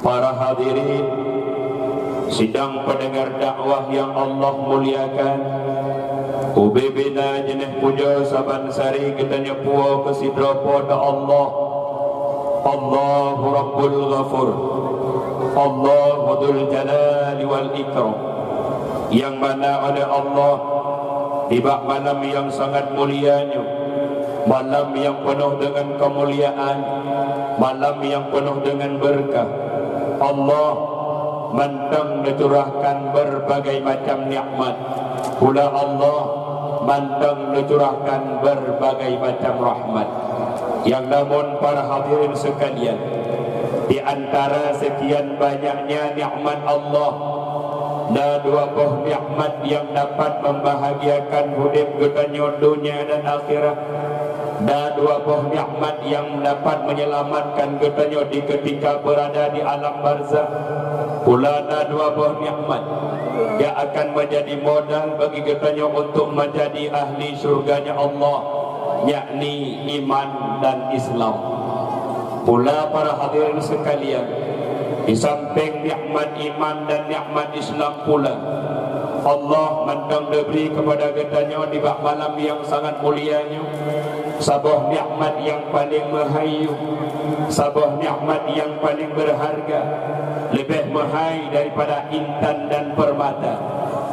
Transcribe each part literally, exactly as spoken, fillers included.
Para hadirin sidang pendengar dakwah yang Allah muliakan, ubé-bé na jeunèh pujoe saban sari geutanyoe puwoe keu sidroe Po teu Allah. Allahu Rabbul Ghafur, Allahu Dzul Jalali wal Ikram, nyang mana oleh Allah nibak malam nyang sangat mulia nyoe, malam nyang peunoh deungon keumuliaan, malam nyang peunoh deungon beureukat. Allah mantong neucurahkan beureubagai macam nikmat. Pula Allah mantong neucurahkan beureubagai macam rahmat. Nyang na mon para hadirin seukalian, di antara seukian banyaknya nikmat Allah, na dua boh nikmat nyang dapat membahagiakan udép geutanyoe donya dan akhirat. Na dua boh nikmat nyang dapat menyelamatkan geutanyoe di keutika beurada di alam barzakh. Pula na dua boh nikmat nyang akan menjadi modal bagi geutanyoe untuk menjadi ahli syurganya Allah, yakni iman dan Islam. Pula para hadirin seukalian, di sampéng nikmat iman dan nikmat Islam pula, Allah mantong neubri keupada geutanyoe nibak malam nyang sangat mulia nyoe saboh nikmat nyang paleng meuhai, saboh nikmat nyang paleng beureuharga, leubeh meuhai daripada intan dan peurmata,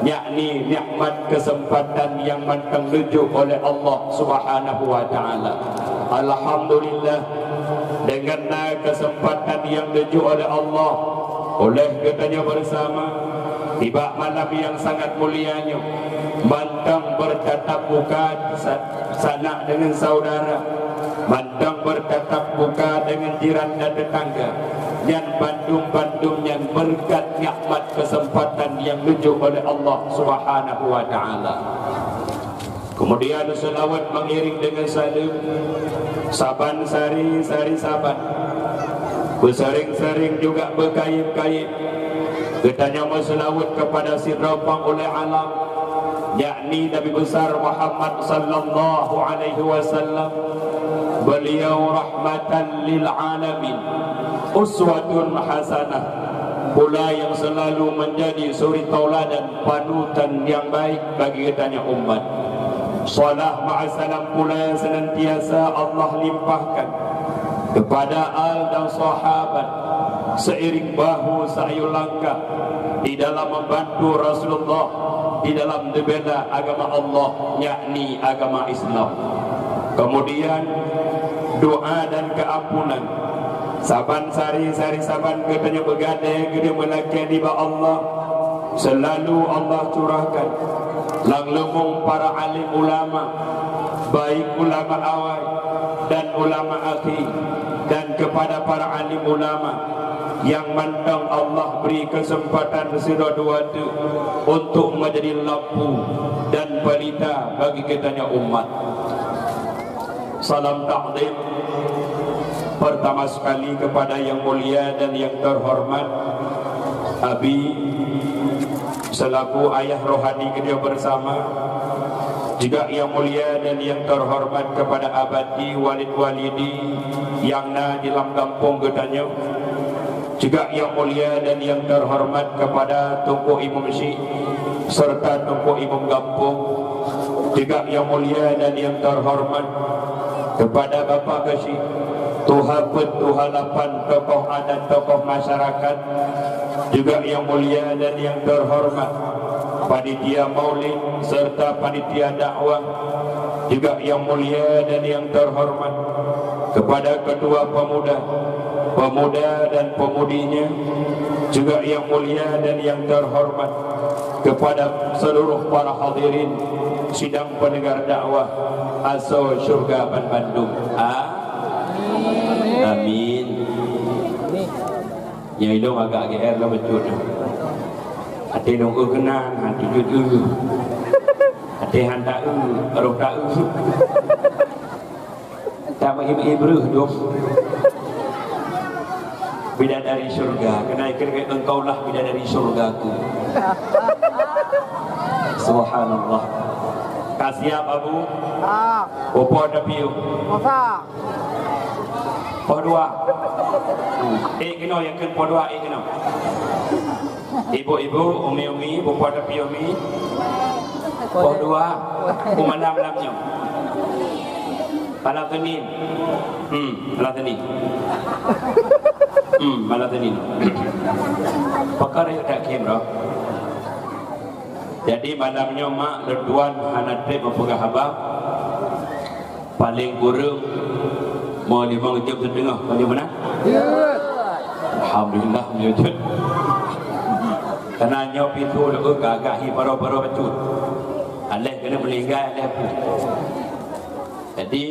yakni nikmat keuseumpatan nyang mantong neujok oleh Allah Subhanahu wa Taala. Alhamdulillah, deungon na keuseumpatan nyang neujok oleh Allah oleh geutanyoe beusama nibak malam nyang sangat mulia nyoe, mantong beutatap muka sa-, sanak deungon saudara, mantong beutatap muka deungon jiran dan teutangga. Nyan bandum-bandum nyan beureukat nikmat keuseumpatan nyang neujok oleh Allah Subhanahu wa Taala. Keumudian seulaweuet meuiréng deungon saleuem, saban sari, sari saban, beuseuréng-seuréng juga beukayém-kayém, geutanyoe meuseulaweuet keupada sidroe pangulée alam, yakni Nabi Besar Muhammad sallallahu alaihi wasallam. Beliau rahmatan lil alamin, uswatun hasanah, pula nyang seulalu meunjadi suri tauladan, panutan nyang baik bagi geutanyoe umat. Salam ma'asalam pula seunantiasa Allah limpahkan keupada al dan sahabat, seiring bahu sayueng langkah di dalam membantu Rasulullah, di dalam neubela agama Allah, yakni agama Islam. Keumudian, doa dan keuampunan saban sari, sari saban geutanyoe beugadée geutanyoe meulakée nibak Allah, seulalu Allah curahkan lam leumong para alim ulama, baik ulama awai dan ulama akhé, dan keupada para alim ulama nyang mantong Allah bri keuseumpatan sidua-dua teuk untuk meujadi lampu dan peulita bagi geutanyoe umat. Salam takzim pertama sekali kepada yang mulia dan yang terhormat Abi selaku ayah rohani geutanyoe bersama, juga yang mulia dan yang terhormat kepada abati, walid walidi yang na di lam gampông geutanyoe, juga yang mulia dan yang terhormat kepada Teungku Imum Syik serta Teungku Imum Gampông, juga yang mulia dan yang terhormat kepada Bapak Geuchik, Tuha Peuet, Tuha Lapan, tokoh adat, tokoh masyarakat, juga yang mulia dan yang terhormat panitia maulid serta panitia dakwah, juga yang mulia dan yang terhormat kepada ketua pemuda, pemuda dan pemudinya, juga yang mulia dan yang terhormat kepada seluruh para hadirin sidang pendengar dakwah asoe syurga banbandum. A-, amin. Nyang ilong agak G R lah bacut. Até dong eu keunan, ha, tujut eu. Até han ta eu, roh ta eu. Tak meuibreuh dong. Bidadari syurga, keunae keu engkaulah bidadari syurgaku. Subhanallah. Ka siap, Abu? Ah. Opo ada piu? Masa? Poh dua. Ék keunoe, nyang kheun poh dua, ék keunoe. Ibu-ibu, umi-umi, bupo tapi umi. Poh dua. Peue malam-malam nyoe? Malam Senin. Hmm, malam Senin. Hmm, malam Senin. Pakar yuk tak kim roh. Jadi malam nyoe mak lôn tuan hana trép meupeugah haba. Paléng kureueng meunyoe limong jeuem siteungoh, meunyoe meunan? Alhamdulillah, meunyoe jeuet. Karena nyoe pintoe lôn ka agak hi baroe-baroe bacut. Aléh keuneuk meulinggai, aléh pun. Jadi,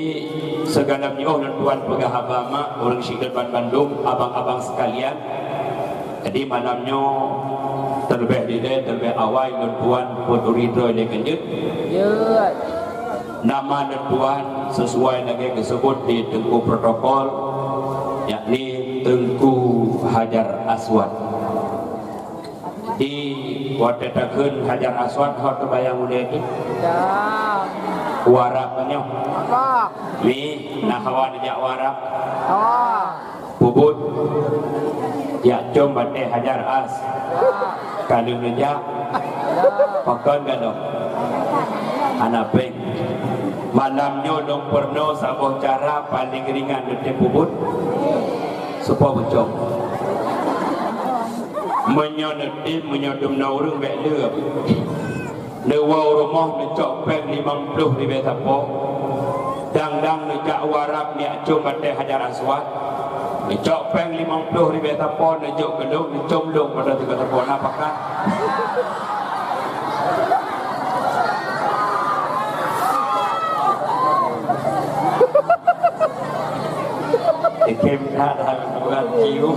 sigohlom nyoe lôn tuan peugah haba mak, ureueng sidroe ban bandum, abang-abang sekalian. Jadi, malam nyoe, terlebih dilée, terlebih awai lôn tuan peuturi droe lé keujeuet. Nama lôn tuan sesuai lagée geuseubut di teungku protokol, yakni Teungku Hajar Aswad. Di watée takheun Hajar Aswad, ho teubayang ulée teuh? Ya. Warab nyoe. Warab. Mi, na hawa neujak warab? Hawa. Peubuet. Jak com batée Hajar As. Ka lheueh neujak. Pakon ka lom? Hana péng. Malam nyoe lôn peurunoe saboh cara paléng ringan lôn peubuet. Soe po beucom? Meunyoe neutem, meunyoe dum na ureuëng bék le. Neuwoe u rumoh neucok péng limong ploh ribée sapo. Dang-dang neujak u Arab neujak com batée Hajar Aswad. Neucok péng limong ploh ribée sapo neujok keu lôn, neucom lôn bak sigoe sapo na pakat. Ikem that hal bukan cium.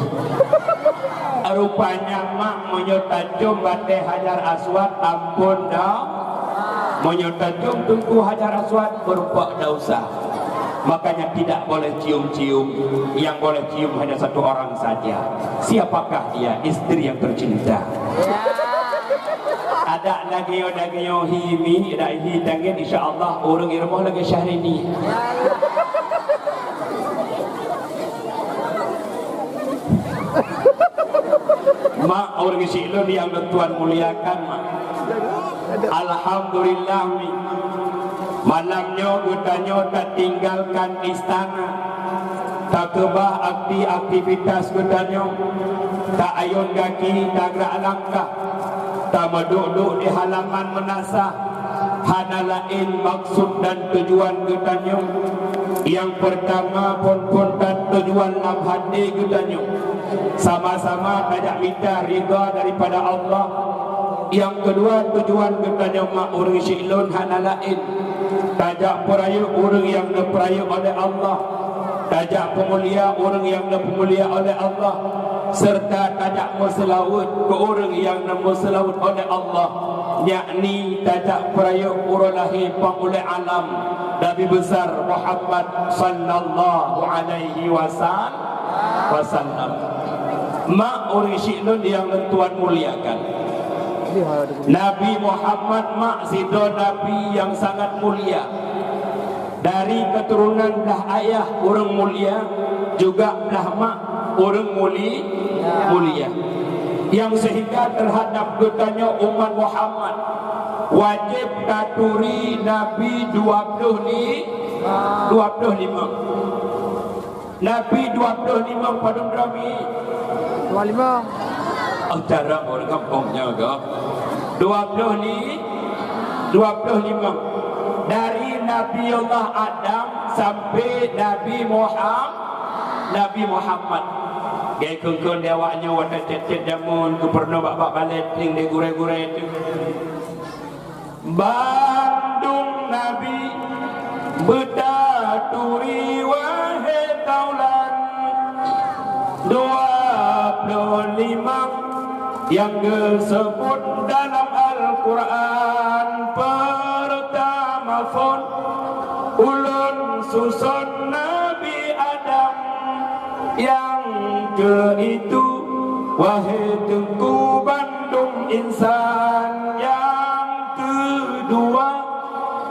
Rupanya mak meunyoe tacom batée Hajar Aswad, ampon dah. Meunyoe tacom Teungku Hajar Aswad, beureupak dah usah. Makanya tidak boleh cium-cium. Yang boleh cium hanya satu orang saja. Siapakah dia? Istri yang tercinta. Ada lagi, lagi hi mi, ada hi tangen, insya Allah ureuëng i rumoh lagée Syahrini. Mak, ureuëng siklon nyang lôn tuan muliakan, mak. Alhamdulillah, mi. Malam nyoe geutanyoe tatinggalkan istana, takeubah akti-, aktivitas geutanyoe, taayun gaki, tagrak langkah, tameuduek-duek di halaman meunasah. Hana laén maksud dan tujuan geutanyoe. Nyang peurtama phon-phon dan tujuan lam haté geutanyoe, sama-sama tajak mita ridha daripada Allah. Nyang keudua, tujuan geutanyoe mak ureuëng siklon hana laén, tajak peurayeuk ureuëng nyang neupeurayeuk oleh Allah. Tajak peumulia ureuëng nyang neupeumulia oleh Allah, serta tajak meuseulaweuet keu ureuëng nyang neumeuseulaweuet oleh Allah, yakni tajak peurayeuk uroe lahé Panghulée Alam, Nabi Besar Muhammad sallallahu alaihi wasal-, wasallam. Mak ureuëng siklon nyang lôn tuan muliakan. Nabi Muhammad mak sidroe nabi nyang sangat mulia. Dari keturunan blah ayah ureuëng mulia, juga blah mak ureuëng muli-, mulia. Nyang sehingga terhadap geutanyoe umat Muhammad wajéb taturi nabi dua ploh li-, dua ploh limong. Nabi dua ploh limong padum droe mi? Dua limong. Oh, cara ureuëng gampông nyoe goh. Dua ploh li-, dua ploh limong. Dari Nabi Allah Adam sampai Nabi Muham-, Nabi Muhammad. Gai kongkon di awak nyoe watée cét-cét jameun geupeureunoe bak-bak balét ling di gurée-gurée tu. Bandum nabi beutaturi wahé taulan dua ploh limong nyang geuseubut dalam Al-Quran. Peurtama phon ulôn suson Nabi Adam, nyang keu itu wahé teungku bandum insan, nyang keudua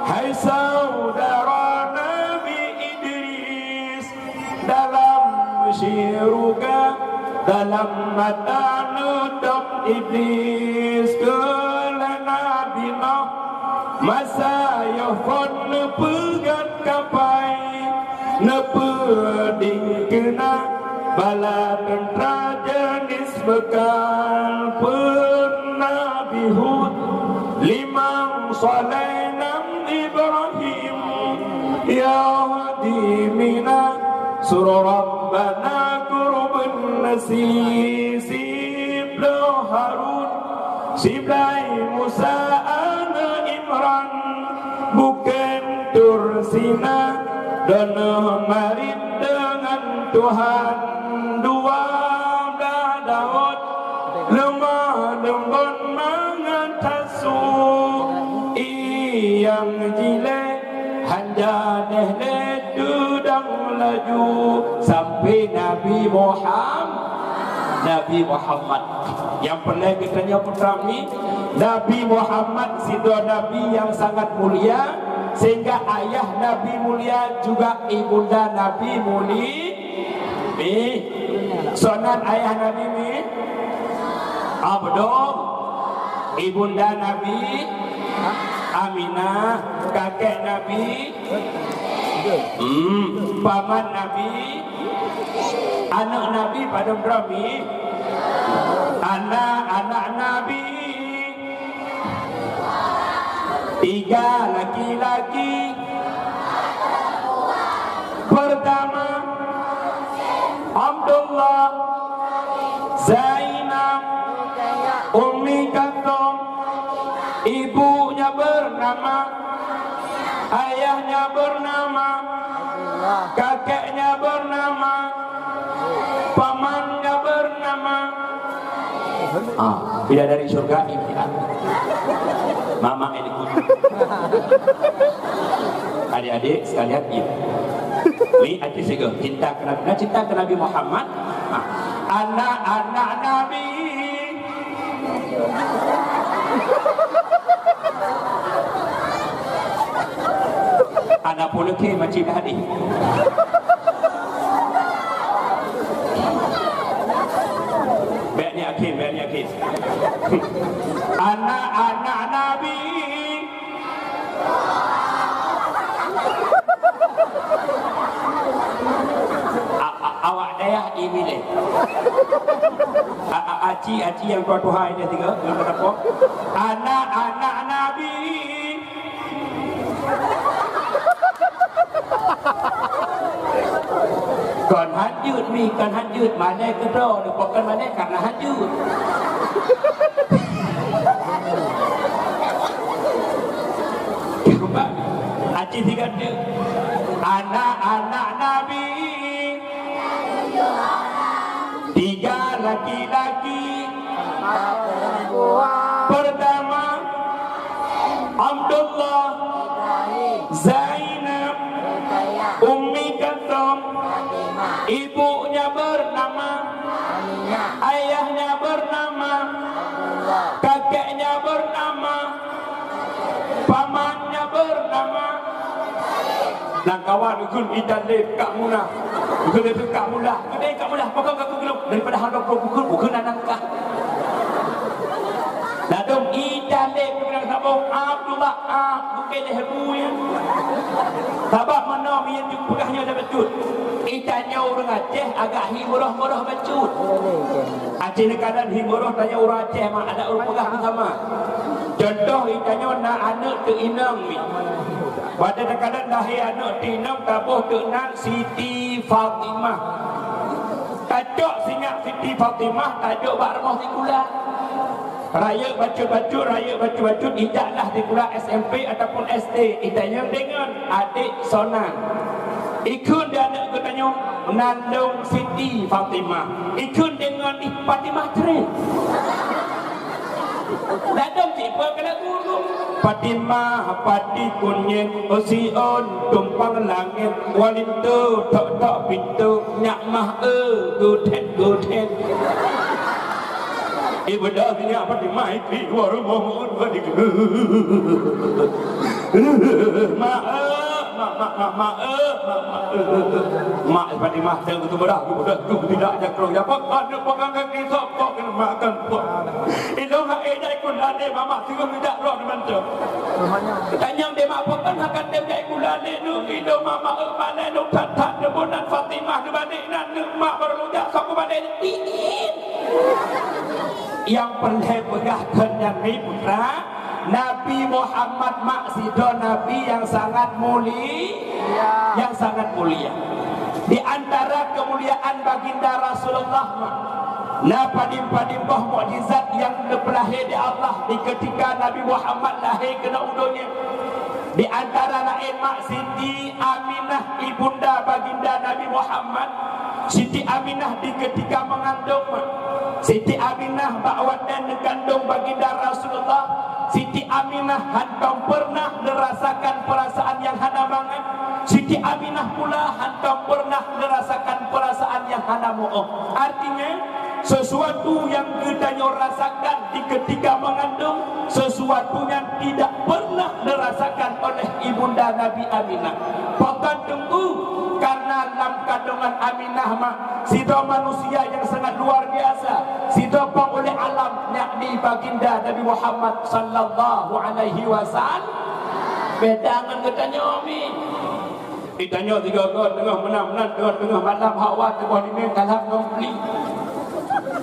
hai syedara Nabi Idris dalam Mata neutôb Iblih keu lé Nabi Nuh, masa yoh phon neupeugét kapai, neupeuding keunan bala teuntra jeunèh beukal, phon Nabi Hud, limong Saleh, nam Ibrahim, ya di Mina, surah Rabbana qurbun nasi, sibloe Harun, siblai Musa aneuk Imran, bukén Tur Sina, dan marit deungon Tuhan, dua blah Daud, leumah leumbot mangat asu, i nyang jilée hana deh lé teudong laju, sampai Nabi Muham-, Nabi Muhammad. Nyang peureulée geutanyoe peutrami, Nabi Muhammad sidroe nabi nyang sangat mulia, sehingga ayah Nabi mulia juga ibunda Nabi muli-, mi. Soe nan ayah Nabi mi? Abdul. Ibunda Nabi Aminah, kakek Nabi, hmm, paman Nabi, aneuk Nabi padum droe mi? Anak-anak Nabi, tiga laki-laki. Pertama, Abdullah, Zainab, Ummi Kalsum, ibunya bernama, ayahnya bernama, kakeknya bernama, pamannya bernama. Ah, bidadari syurga, Ibni. Mama ini. Adik-adik sekalian, iya. Ni, adik siga cinta ke Nabi, nah, cinta ke Nabi Muhammad. Ah, anak-anak Nabi. Anak pun lagi macam tadi. Bèk nyan akhé, bèk nyan akhé. Anak-anak Nabi. A-, a-, awak dayah ini deh. A-, a-, aci, aci nyang tuha-tuha ini tiga, nyang berapa? Anak-anak Nabi. Kon hanjeuet mi, kon hanjeuet, malèe keudroe, bukan malèe karena hanjeuet. Aci tiga tu. Anak-anak Nabi. Tiga laki-laki. Pertama, Abdullah, Zainab, Ummi Kalsum, ibunya bernama, ayahnya bernama, kakeknya bernama, pamannya bernama. Lam kawan ukun idan lé Kak Muna. Ukun lé Kak Mula. Ukun lé Kak Mula. Pakon ka kugeulong daripada hana ukun, ukun anak kah. Ladom idan lé Kak Muna sabong Abdullah, ah, bukon lé bu ya. Sabab meunoe miet peugah nyoe dah bacut. Idan nyoe ureueng Aceh agak hi murah-murah bacut. Aceh neukalon hi murah, tanyoe ureueng Aceh mah ada ureueng peugah beusama. Contoh idan nyoe na aneuk teu inong mi. Watèe takalon lahé aneuk teuinong taboh teuk nan Siti Fatimah. Tacok sinyak Siti Fatimah tajok bak rumoh sikula. Rayeuk bacut-bacut, rayeuk bacut-bacut, ijak lah sikula S M P ataupun S D. Itanyong deungon adek sonan. Ikheun di aneuk geutanyoe nan lôn Siti Fatimah. Ikheun deungon di Fatimah Cre. Ladom cit peue keu lagu tu. Fatimah pati kunyét, oh, Sion tumpang langét, walinto tok-tok pinto, nyak mah, eh, gudhet-gudhet. Ibadah nyak Fatimah itu baru mohon bagi. Mak, eh, mak. Mak, mak, mak, eh, mak, mak, eh, eh, eh. Mak Fatimah, jangan tu beurah, tu beurah, tu tidak, jangan keluar. Apa kau nak pegang kaki sok, kau kena makan, kau. Ilong hak eh, jangan ikut lade, mamak, tengok tidak, roh, di mana? Tanyong deh, mak, pegang hak kata, jangan ikut lade, nu, ilong, mamak, eh, mana, nu, that, that, nu, bunan Fatimah, nu, balik, nan, nu, mak, baru lujak, sok, balik, tiin. Nyang peureulée peugah keu Nabi putra, Nabi Muhammad mak sidroe Nabi nyang sangat muli-, nyang sangat mulia. Di antara kemuliaan baginda Rasulullah mak, na padum-padum boh mukjizat nyang neupeulahé di Allah di keutika Nabi Muhammad lahé keunoe u donya. Di antara laén mak Siti Aminah ibunda baginda Nabi Muhammad, Siti Aminah di keutika meungandong mak. Siti Aminah bak watée neukandong baginda Rasulullah, Siti Aminah hantom peureunah neurasakan peurasaan nyang hana mangat. Siti Aminah pula hantom peureunah neurasakan peurasaan nyang hana muoh. Artinya, sesuatu nyang geutanyoe rasakan di keutika meungandong, sesuatu nyang tidak peureunah neurasakan oleh ibunda Nabi Aminah. Pakon teungku? Karena lam kandongan Aminah mak sidroe manusia nyang sangat luar biasa, sidroe panghulée alam, yakni baginda Nabi Muhammad sallallahu alaihi wasallam. Beda ngon geutanyoe mi. Geutanyoe sigoe-goe teungoh meunan-meunan, teungoh-teungoh malam hawa teuboh limeng kalham ngon pli.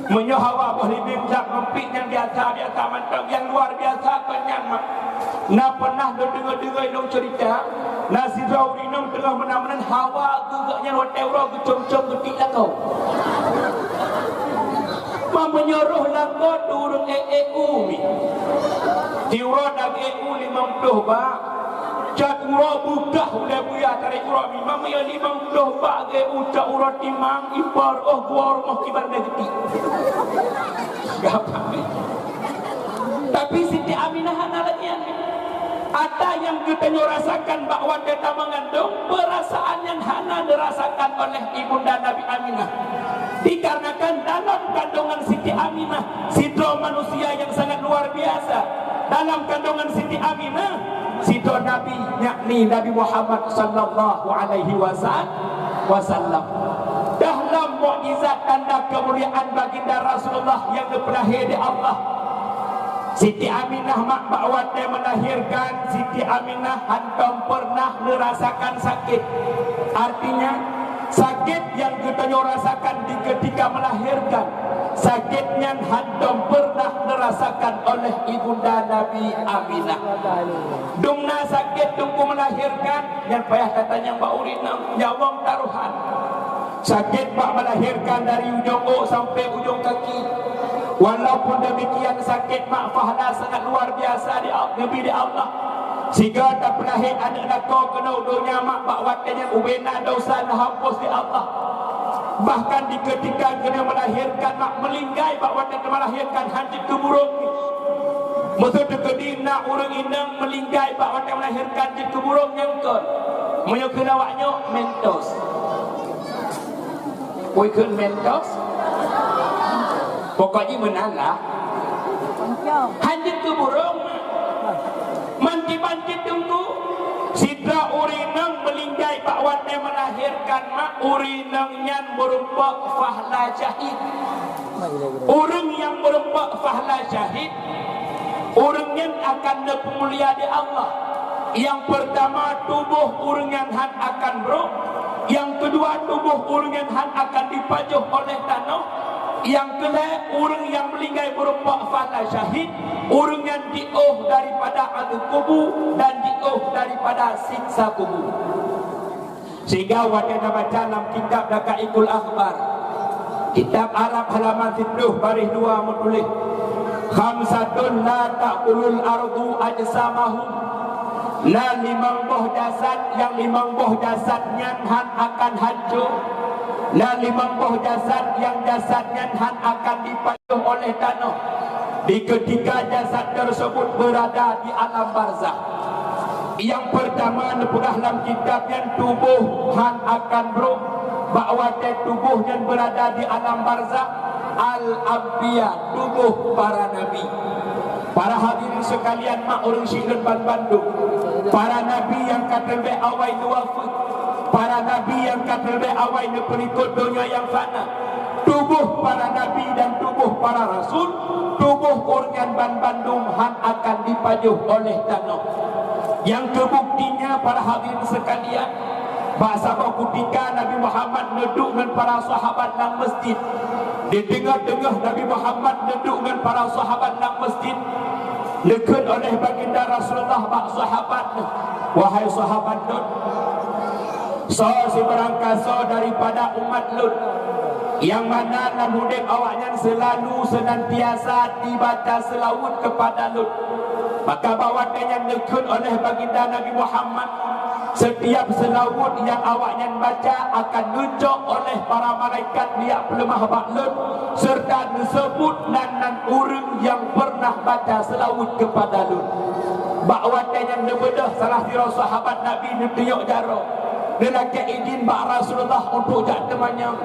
Meunyoe hawa boh limeng jak ngon pli nyang biasa-biasa mantong, nyang luar biasa kon nyan mak. Na pernah lôn deungoe-deungoe lôn cerita, na sidroe ureueng inong teungoh meunan-meunan hawa geuh gobnyan watée uroe geucom-com geutik lakoe. Ma meunyoe roh lakoe tu ureueng ék-ék u mi. Siuroe dagée u limong ploh bak. Cat uroe beukah ulée buya tarek uroe mi. Ma meunyoe limong ploh bak gée u cat uroe timang ipar oh gua rumoh kiban meugetik. Gapai. Tapi Siti Aminah hana lagée nyan. Ata nyang geutanyoe rasakan bak watée tameungandong, peurasaan nyan hana dirasakan oleh ibunda Nabi Aminah. Dikarenakan dalam kandongan Siti Aminah, sidroe manusia nyang sangat luar biasa. Dalam kandongan Siti Aminah, sidroe Nabi, yakni Nabi Muhammad sallallahu alaihi wasa-, wasallam. Dalam mukjizat tanda kemuliaan baginda Rasulullah nyang geupeulahé di Allah, Siti Aminah mak bak watée meulahirkan, Siti Aminah hantom pernah neurasakan sakét. Artinya, sakét nyang geutanyoe rasakan di keutika meulahirkan, sakét nyan hantom pernah neurasakan oleh ibunda Nabi Aminah. Dumna sakét teungku meulahirkan, nyan payah tatanyong bak ureueng inong, nyawöng tarohan. Sakét mak meulahirkan dari ujong ôk sampai ujong kaki. Walaupun demikian, sakét mak fahla sangat luar biasa di, geubri di Allah. Sigoe tapeulahé aneuk lakoe keunoe donya mak bak watée nyan ubena dosa neuhapus di Allah. Bahkan di keutika keunoe meulahirkan mak meulinggai bak watée teumeulahirkan han jeuet keu burông. Meuseu teukeudi na ureueng inong meulinggai bak watée meulahirkan jeuet keu burông nyang kon. Meunyoe kheun awak nyoe mentos. Pue kheun mentos? Pokok jih meunan lah. Han jeuet keu burông. Manti-manti teungku, sidroe ureueng inong meulinggai bak watée meulahirkan mak, ureueng inong nyan meurumpok fahla syahid. Ureueng nyang meurumpok fahla syahid, ureueng nyan akan neupeumulia di Allah. Nyang peurtama, tuboh ureueng nyan han akan brok. Nyang keudua, tuboh ureueng nyan han akan jipajoh oleh tanoh. Nyang keulhée, ureueng nyang meulinggai meurumpok fahla syahid, ureueng nyan jiôh daripada azab kubu dan jiôh daripada siksa kubu. Sehingga watée tabaca lam kitab Daqaiqul Akhbar, kitab Arab halaman siplôh baréh dua meutuléh, "Khamsatun la ta'kulul ardu ajsamahum." Na limong boh jasad, nyang limong boh jasad nyan han akan hanco. Na limong boh jasad, nyang jasad nyan han akan dipa- oleh tanoh, di keutika jasad tersebut beurada di alam barzakh. Nyang peurtama neupeugah lam kitab nyan tuboh han akan brok, bak watée tuboh nyan beurada di alam barzakh, al-anbiya, tuboh para nabi. Para hadirin sekalian, mak ureuëng syiek lôn banbandum, para nabi nyang ka teuleubeh awai neuwafeuet, para nabi nyang ka teuleubeh awai neupeulikot donya nyang fana, tuboh para nabi dan tuboh para rasul, tuboh ureuëng nyan banbandum hán akan jipajoh oleh tanoh. Nyang keu buktinya, para hadirin sekalian, bak saboh kutika Nabi Muhammad neuduek ngon para sahabat lam masjid. Di teungoh-teungoh Nabi Muhammad neuduek ngon para sahabat lam masjid, neukheun oleh Baginda Rasulullah bak sahabat, "Wahai sahabat lôn, soe sibarang kasoe daripada umat lôn, nyang mana lam udeb awaknyan seulalu seunantiasa jibaca seulaweuet keupada lôn." Maka bak watée nyan neukheun oleh Baginda Nabi Muhammad, setiap seulaweuet nyang awaknyan baca akan neucok oleh para malaikat neujak peuleumah bak lôn, serta neuseubut nan-nan ureuëng nyang pernah baca seulaweuet keupada lôn. Bak watée nyan neubeudôh salah sidroe sahabat Nabi neutunyok jaroe, neulakée idin bak Rasulullah untuk jak teumanyong.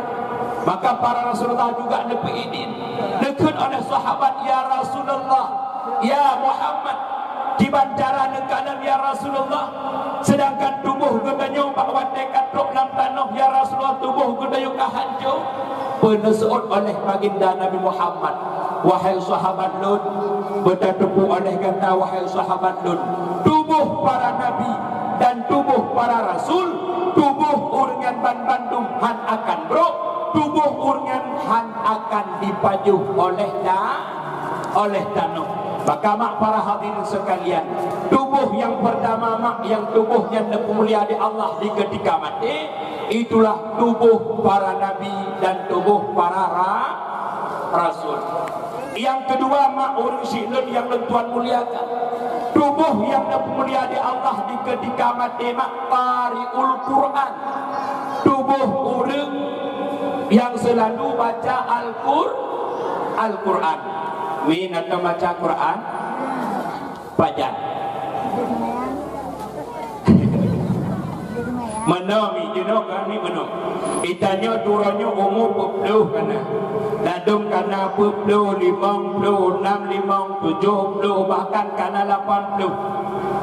Maka para Rasulullah juga neupeuidin. Neukheun oleh sahabat, "Ya Rasulullah, ya Muhammad, kiban cara neukalon ya Rasulullah, seudangkan tuboh geutanyoe bak watée ka trok lam tanoh, ya Rasulullah, tuboh geutanyoe ka hanco?" Peuneuseut oleh Baginda Nabi Muhammad, "Wahai sahabat lôn, beutateupeue oleh gata, wahai sahabat lôn, tuboh para nabi dan tuboh para rasul, tuboh ureuëng nyan banbandum hán akan brok, tuboh ureuëng nyan hán akan jipajoh oleh ta-, oleh tanoh." Maka mak para hadirin sekalian, tuboh nyang pertama mak nyang tuboh nyan neupeumulia di Allah di keutika maté, itulah tuboh para nabi dan tuboh para ra-, rasul. Nyang keudua mak ureuëng syiek lôn nyang lôn tuan muliakan, tuboh nyang neupeumulia di Allah di keutika maté mak qari'ul Quran. Tuboh ureuëng nyang seulalu baca Al-Qur-, Al-Quran. Mi, na tom baca Quran? Pajan? Meunoe mi, jinoe kami meunoe. Itanyoe turoe nyoe umu peuet ploh kana. Ladom kana peuet ploh, limong ploh, nam limong, tujoh ploh, bahkan kana lapan ploh.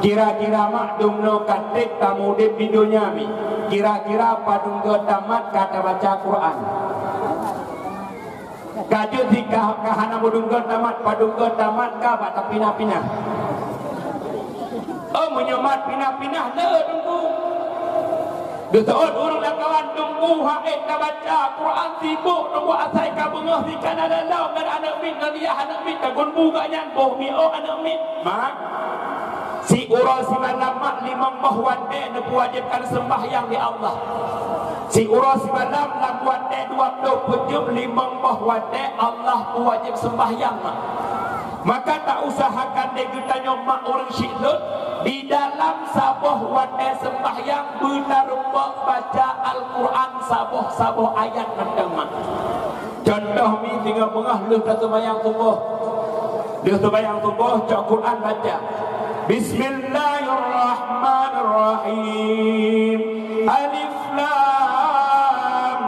Kira-kira mak dumnoe ka treb tamudeb di donya mi, kira-kira padum goe tamat ka tabaca Quran? Ka jeuet si ka, ka hana meudum goe tamat, padum goe tamat ka bak tapinah-pinah. Oh, meunyoe mat pinah-pinah le teungku. Geuseuôt ureuëng lam kawan teungku, han ék tabaca Quran sibok teungku, asai ka beungoh si kana lalau ngon aneuk miet, ngon yah aneuk miet, tagun bu gobnyan boh mi, oh aneuk miet. Mak, siuroe simalam mak limong boh watée neupeuwajéb kan seumbahyang lé Allah. Siuroe simalam lam watée dua ploh peuet jeuem limong boh watée Allah peuwajéb seumbahyang mak. Maka tausahakan lé geutanyoe mak ureuëng syiek lôn, di dalam saboh watée seumbahyang beutarumpok baca Al-Quran saboh-saboh ayat mantong mak. Contoh mi, singoh beungoh lheueh taseumayang suboh. Lheueh seumayang suboh, cok Quran baca. Bismillahirrahmanirrahim. Alif Lam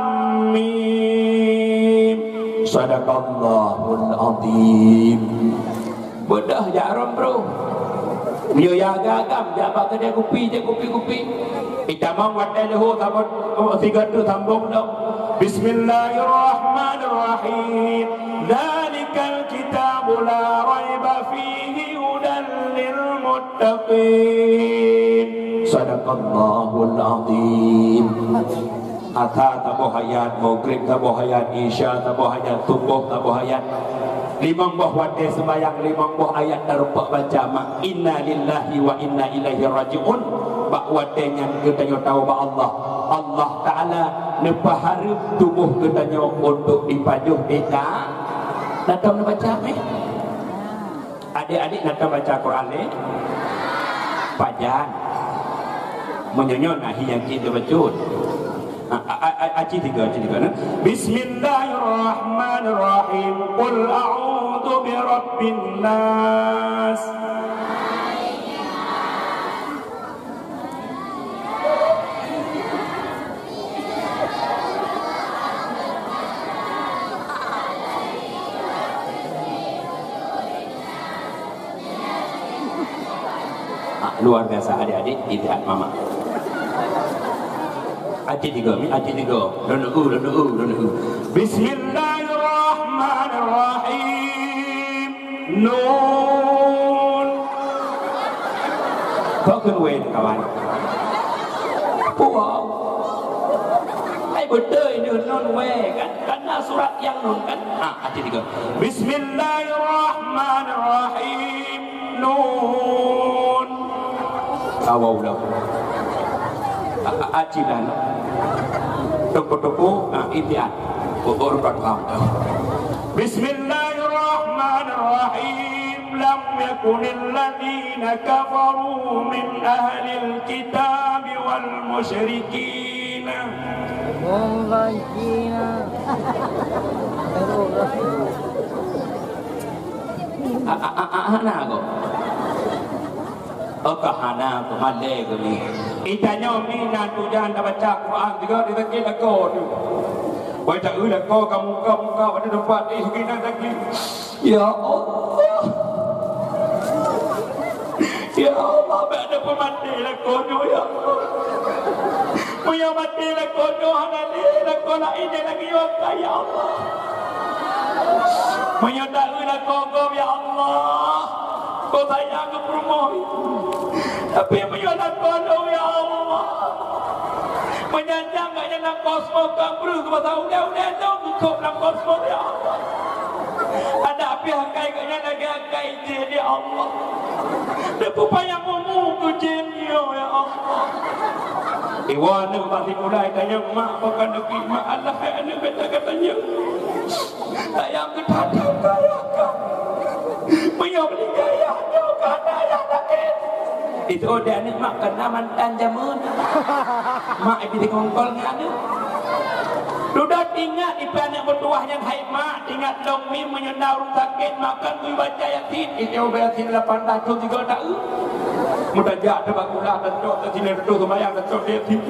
Mim. Sadaqallahul Azim. Beudôh jak rhueng brôh. Meunyoe nyang agam-agam jak bak keudè kupi, jak kupi-kupi. Itamong watèe leuhô saboh, sigoe teuk sambông lom. Bismillahirrahmanirrahim. Dzalikal kitabu la raiba fihi hudan lil muttaqin. Sadaqallahul azim. Asar saboh ayat, Maghrib saboh ayat, Isya saboh ayat, Suboh saboh ayat. Limong boh watèe seumayang, limong boh ayat tarumpok baca mak, "Inna lillahi wa inna ilaihi raji'un." Bak watèe nyan geutanyoe tawoe bak Allah. Allah Taala neupeuhareuem tuboh geutanyoe untuk jipajoh tika. Dah tahu neubaca meh? Adik-adik na tabaca Quran lé? Pajan. Meunyoe nyoe na hi nyang cit teubacut. A, a, a, a, aci tiga, aci tiga, nah. Bismillahirrahmanirrahim. Qul a'udzu birabbin nas. Luar biasa adik-adik, intihat mama. Aci tiga, mi aci tiga. Lon u, lon u, lon u. Bismillahirrahmanirrahim. Nun. Kok keu wèe kawan? Wow. Hai beutôi nyoe nun wèe kan? Karena surat nyang nun kan? Ah, aci tiga. Bismillahirrahmanirrahim. Nun. Awau dah. Aci dan. Toko-toko, ah, intian. Bubur bakam. Bismillahirrahmanirrahim. Lam yakunil ladzina kafaru min ahlil kitabi wal musyrikin. Munfakkina. A, a, a, a, hana kok. Oh, ka hana kok, malèe kok ni. Itanyoe mi na tujan tabaca Quran juga di sakét lakoe tu. Baca eu lakoe ka muka-muka pada tempat, eh, gina lagi. Ya Allah. Ya Allah, bèk ada peumaté lakoe nyoe, ya Allah. Meunyoe maté lakoe nyoe hana lé lakoe laén nyang lagèe nyoe ka, ya Allah. Meunyoe taeu lakoe gob, ya Allah, keu sayang keu peurumoh. Tapi meunyoe lakoe lôn, ya Allah, meunyoe nyang gobnyan lam kosmos ka breuh keu masa udép-udép lôn keu lam kosmos, ya Allah. Adak pih akai gobnyan lagèe akai jén, ya Allah. Teupeu payah mumu keu jén nyoe, ya Allah. Iwa aneuk bak sikula, itanyong mak, pakon neuklik mak, alah hai aneuk beta katanyong. Sayang keu that-that kaya ka. Meunyoe meuninggai ayah nyoe ka na ayah sakét. Itu di aneuk mak kena mantan jameun. Mak ibi dikongkol ngon aneuk. Dudoe ingat ipi aneuk meutuwah nyan hai mak, ingat dong mi meunyoe na ureueng sakét makan kui baca Yasin. Itu Yasin lapan ratus tiga tahun. Mutajak teubak kula tacok teuh sini reutôh seumayang tacok Yasin.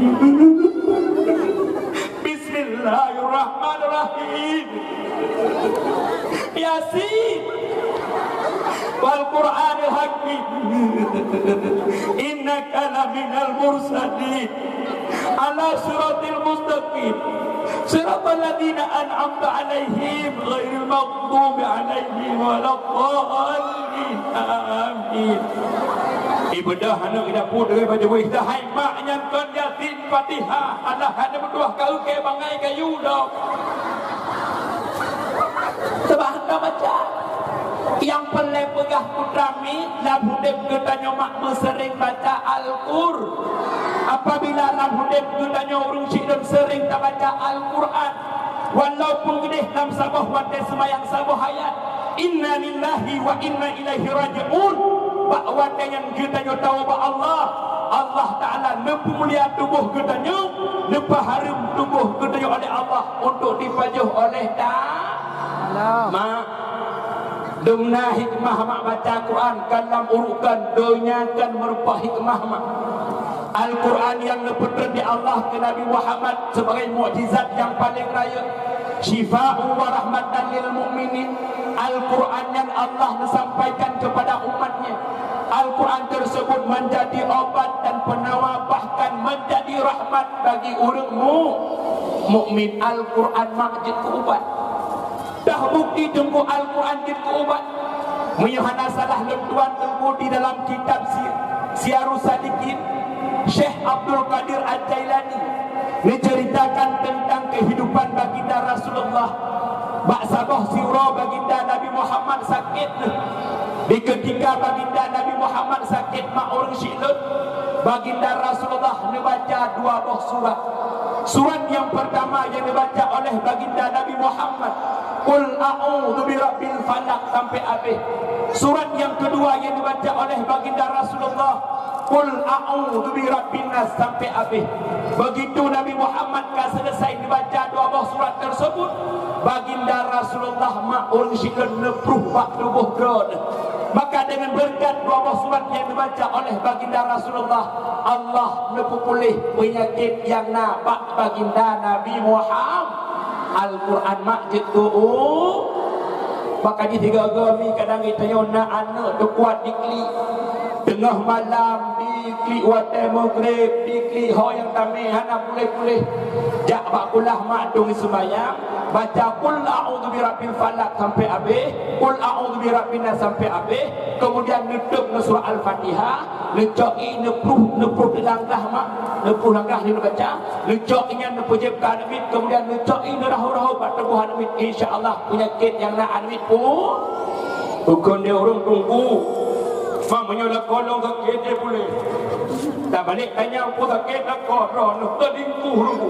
Bismillahirrahmanirrahim. Yasin. Wal Qur'anil Hakim. Innaka laminal mursalin. Ala siratil mustaqim. Siratal ladzina an'amta 'alaihim ghairil maghdubi 'alaihim waladdallin. Amin. Ibeudôh aneuk idapur deungon baju wéh, hai mak nyan kon Yasin Fatihah, alah hana meutuwah ka eukée bangai kayu dok. Sabab hana baca. Nyang peureulée peugah putra mi, lam udép geutanyoe mak meuseuréng baca Al-Qur. Apabila lam udép geutanyoe ureueng syiek lôn seuréng tabaca Al-Qur'an, walaupun keudeh lam saboh watée seumayang saboh ayat, "Inna lillahi wa inna ilaihi raji'un." Bak watée nyan geutanyoe tawoe bak Allah, Allah Ta'ala neupeumulia tuboh geutanyoe, neupeuhareuem tuboh geutanyoe oleh Allah untuk dipajoh oleh ta-, Allah. Mak, dumna hikmah mak baca Quran, kan lam urukan donya kan meurupa hikmah mak. Al-Quran nyang neupeutreun di Allah keu Nabi Muhammad sebagai mukjizat nyang paleng rayeuk, syifa'u wa rahmatan lil mu'minin. Al-Quran nyang Allah neusampaikan kepada umat-Nya. Al-Quran tersebut menjadi obat dan penawa, bahkan menjadi rahmat bagi ureueng mu-, mukmin. Al-Quran mak jeuet keu ubat. Dah bukti Teungku Al-Quran jeuet keu ubat. Meunyoe hana salah lôn tuan Teungku di dalam kitab si-, Siyarus Salikin, Syekh Abdul Qadir Al-Jailani menceritakan tentang kehidupan Baginda Rasulullah. Bak saboh siuroe Baginda Nabi Muhammad sakét. Di ketika Baginda Nabi Muhammad sakét mak ureueng syiek lôn, Baginda Rasulullah neubaca dua boh surat. Surat nyang pertama nyang dibaca oleh Baginda Nabi Muhammad, "Qul a'udzu birabbil falaq," sampai habéh. Surat nyang kedua nyang dibaca oleh Baginda Rasulullah, "Qul a'udzu birabbin nas," sampai habéh. Begitu Nabi Muhammad ka selesai dibaca dua boh surat tersebut, Baginda Rasulullah mak ureueng syiek lôn neupruh bak tuboh droe. Maka dengan berkat dua boh surat nyang dibaca oleh Baginda Rasulullah, Allah neupeupuléh peunyakét nyang na bak Baginda Nabi Muhammad. Al-Quran mak jeuet keu u-, maka jih tiga-tiga mi kadang geutanyoe na aneuk teukuat diklik. Teungoh malam, diklik watèe Maghrib, diklik ho nyang tamè hana puléh-puléh. Jak bak kulah mak dong seumayang, baca Qul a'udzu birabbil falaq sampai habéh, Qul a'udzu birabbin nas sampai habéh, kemudian neutup ngon surah Al-Fatihah, neucok ié neupruh, neupruh di langkah mak, neupruh langkah neubaca, neucok ié nyan neupeujép keu aneuk miet, kemudian neucok ié neurahô-rahô bak tuboh aneuk miet. Insya Allah, peunyakét nyang na aneuk miet pu-, Bukon di ureueng tunggu. Mak meunyoe lakoe lôn sakét, dia puléh. Tabalek tanyong peue sakét lakoe, droeneuh teulingkuh tunggu.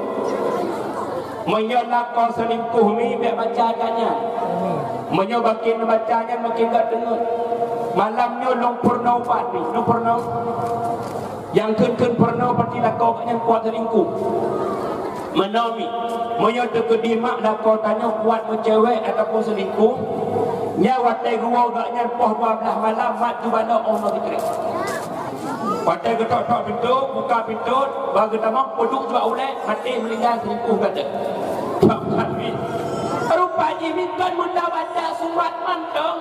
Meunyoe lakoe seulingkuh mi, bèk baca ayat nyan. Meunyoe makin baca nyan, makin gèt teungeut. Malam nyoe lôn peurunoe ubat mi, lôn peurunoe. Nyang kheun-kheun peurunoe pasti lakoe gobnyan kuat seulingkuh. Meunoe mi, meunyoe teukeudi mak lakoe tanyoe kuat meucewek ataupun seulingkuh, nyan watèe geuwoe gobnyan poh dua blaih malam mak teubalok 'oh noe sikrek. Watèe geutok-tok pintoe, buka pintoe, bak geutamong peuduek bak ulèe, maté meuninggai seulingkuh gata. Rupa jih mi kon meunan baca surat mantong,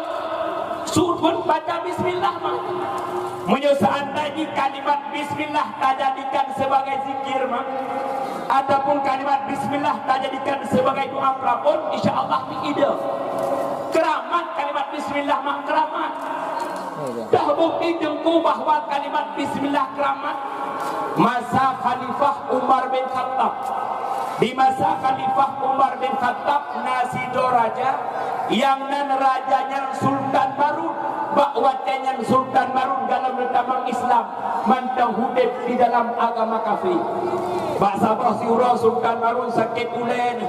surat baca bismillah mah. Meunyoe seandai jih kalimat bismillah tajadikan sebagai zikir mah, ataupun kalimat bismillah tajadikan sebagai doa peurabot, insya Allah mi idong. Keuramat kalimat bismillah mah keuramat. Dah bukti teungku bahwa kalimat bismillah keuramat masa Khalifah Umar bin Khattab. Di masa Khalifah Umar bin Khattab na sidroe raja nyang nan raja nyan Sultan Marun. Bak watèe nyan Sultan Marun golom neutamong Islam, mantong udép di dalam agama kafé. Bak saboh siuroe Sultan Marun sakét ulèe.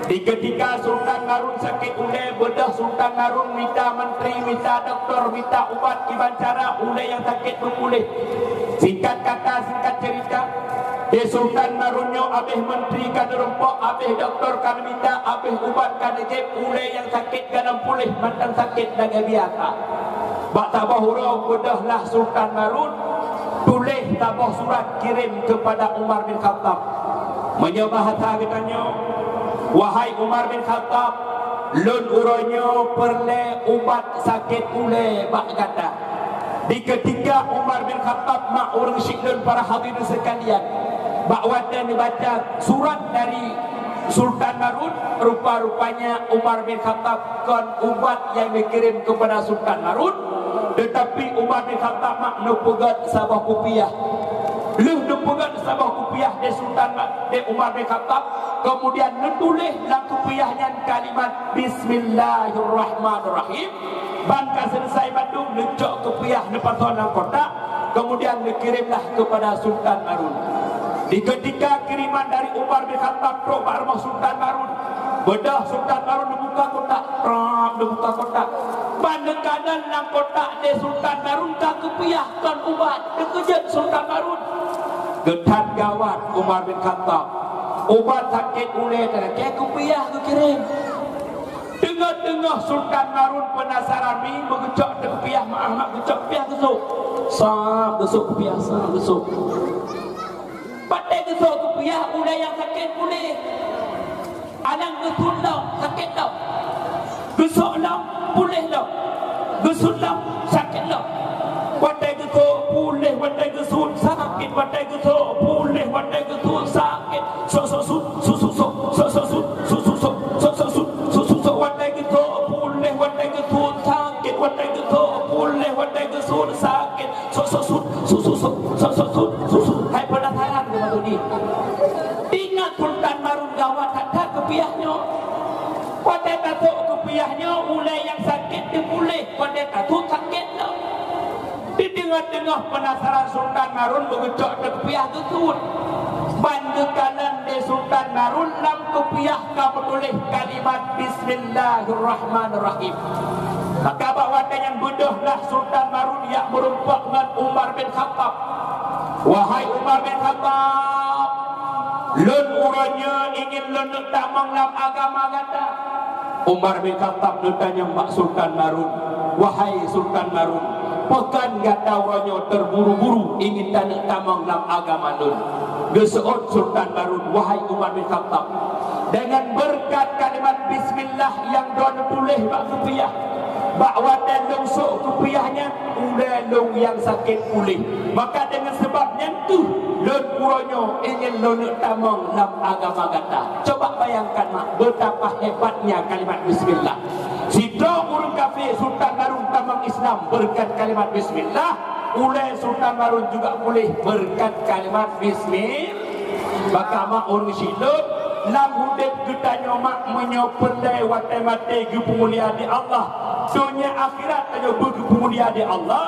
Di keutika Sultan Marun sakét ulèe, beudôh Sultan Marun mita mantri, mita doktor, mita ubat kiban cara ulèe nyang sakét beupuléh. Singkat kata, singkat cerita, di Sultan Marun nyoe abéh mantri ka neureumpok, abéh doktor ka neumita, abéh ubat ka neujép, ulèe nyang sakét ka lom puléh mantong sakét lagèe biasa. Bak saboh uroe beudôh lah Sultan Marun tuléh saboh surat kirém keupada Umar bin Khattab. Meunyoe bahasa geutanyoe, "Wahai Umar bin Khattab, lôn uroe nyoe peureulèe ubat sakét ulèe bak gata." Di keutika Umar bin Khattab, mak ureueng syik lôn, para hadirin sekalian, bak watèe neubaca surat dari Sultan Marun, rupa-rupanya Umar bin Khattab kon ubat nyang geukirém keupada Sultan Marun, teutapi Umar bin Khattab mak neupeugèt saboh kupiah. Lheueh neupeugèt saboh kupiah lé Sultan Ma-, lé Umar bin Khattab, kemudian neutuléh lam kupiah nyan kalimat Bismillahirrahmanirrahim. Ban ka seuleusai bandum, neucok kupiah neupasoe lam kotak, kemudian neukirémlah keupada Sultan Marun. Di keutika kiriman dari Umar bin Khattab trok bak rumoh Sultan Marun, beudôh Sultan Marun neubuka kotak, trok neubuka kotak. Ban neukalon lam kotak lé Sultan Marun ka kupiah kon ubat, teukeujot Sultan Marun. Geuthat gawat Umar bin Khattab. Ubat sakét ulèe teuka kupiah geukirém. Teungoh-teungoh Sultan Marun peunasaran mi, meugeucok teukupiah, meu'ah mak geucok kupiah geusok. Sab geusok kupiah, sab geusok. Watèe geusok kupiah, ulèe nyang sakét puléh. Anang geusut lom, sakét lom. Geusok lom, puléh lom. Geusut lom, sakét lom. Watèe geusok, puléh, watèe geusut, sakét, watèe geusok, puléh, watèe geusut, sakét. Sok, sok, sut, sut, sut, sok, sok, sok, sut, sut, sut, sok, sok, sut, sut, sut, sut, sok, watèe geusok, puléh, watèe geusut, sakét, watèe geusok, puléh, watèe geusut, sakét, sok, sok, sut, sut, sut, sok, sok, sok, sut, sut, sut. Hai penasaran keu Mak Sudi. Ingat Sultan Marun gawat that-that keupiah nyoe. Watèe tasok keupiah nyoe, ulèe nyang sakét teupuléh, watèe tasut sakét lom. Di teungoh-teungoh peunasaran Sultan Marun meugeucok teukupiah geusut. Ban geukalon lé Sultan Marun lam kupiah ka meutuléh kalimat Bismillahirrahmanirrahim. Maka bak watèe nyan beudôh lah Sultan Marun jak meurumpok ngon Umar bin Khattab. "Wahai Umar bin Khattab, lôn uroe nyoe ingin lôn neuk tamong lam agama gata." Umar bin Khattab neutanyong bak Sultan Marun, "Wahai Sultan Marun, pakon gata uroe nyoe teuburu-buru ingin taneuk tamong lam agama lôn?" Geuseuôt Sultan Marun, "Wahai Umar bin Khattab, deungon beureukat kalimat bismillah nyang droeneuh tuléh bak kupiah, Bak watée lôn sôk keupiah nyan, ulée lôn nyang sakét puléh. Maka deungon sabab nyan kheueh lôn uroe nyoe ingin lôn neuk tamong lam agama gata. Coba bayangkan, mak, betapa hebatnya kalimat bismillah. Sidroe ureuëng kafé Sultan Barun tamong Islam beureukat kalimat bismillah, ulée Sultan Barun juga puléh beureukat kalimat bismillah. Maka, mak, ureuëng syiek lôn, lam udeb geutanyoe, mak, meunyoe peureulée watée maté geupeumulia di Allah, donya akhirat tanyoe beugeupeumulia di Allah,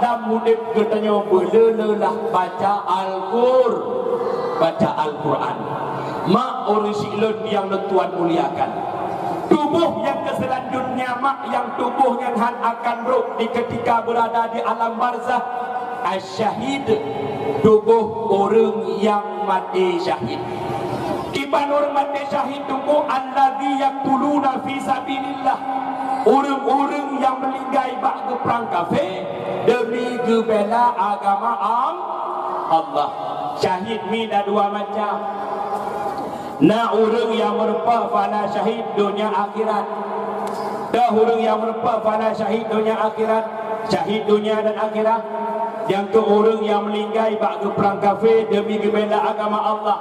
lam udeb geutanyoe beuleulelah baca Al-Qur-, baca Al-Qur'an. Mak, ureuëng syiek lôn nyang lôn tuan muliakan, tuboh nyang keu seulanjutnya, mak, nyang tuboh nyan han akan rhot di keutika beurada di alam barzakh. Asyahid, tuboh ureuëng nyang maté syahid. Kiban ureuëng maté syahid, tuboh, allazi yaqtuluna fi sabilillah, ureuëng-ureuëng nyang meuninggai bak geuprang kafé deumi geubela agama Al-, Allah. Syahid mi na dua macam. Na ureuëng nyang meurumpok pahala syahid donya akhirat. Toh ureuëng nyang meurumpok pahala syahid donya akhirat, syahid donya dan akhirat, nyang keu ureuëng nyang meuninggai bak geuprang kafé deumi geubela agama Allah.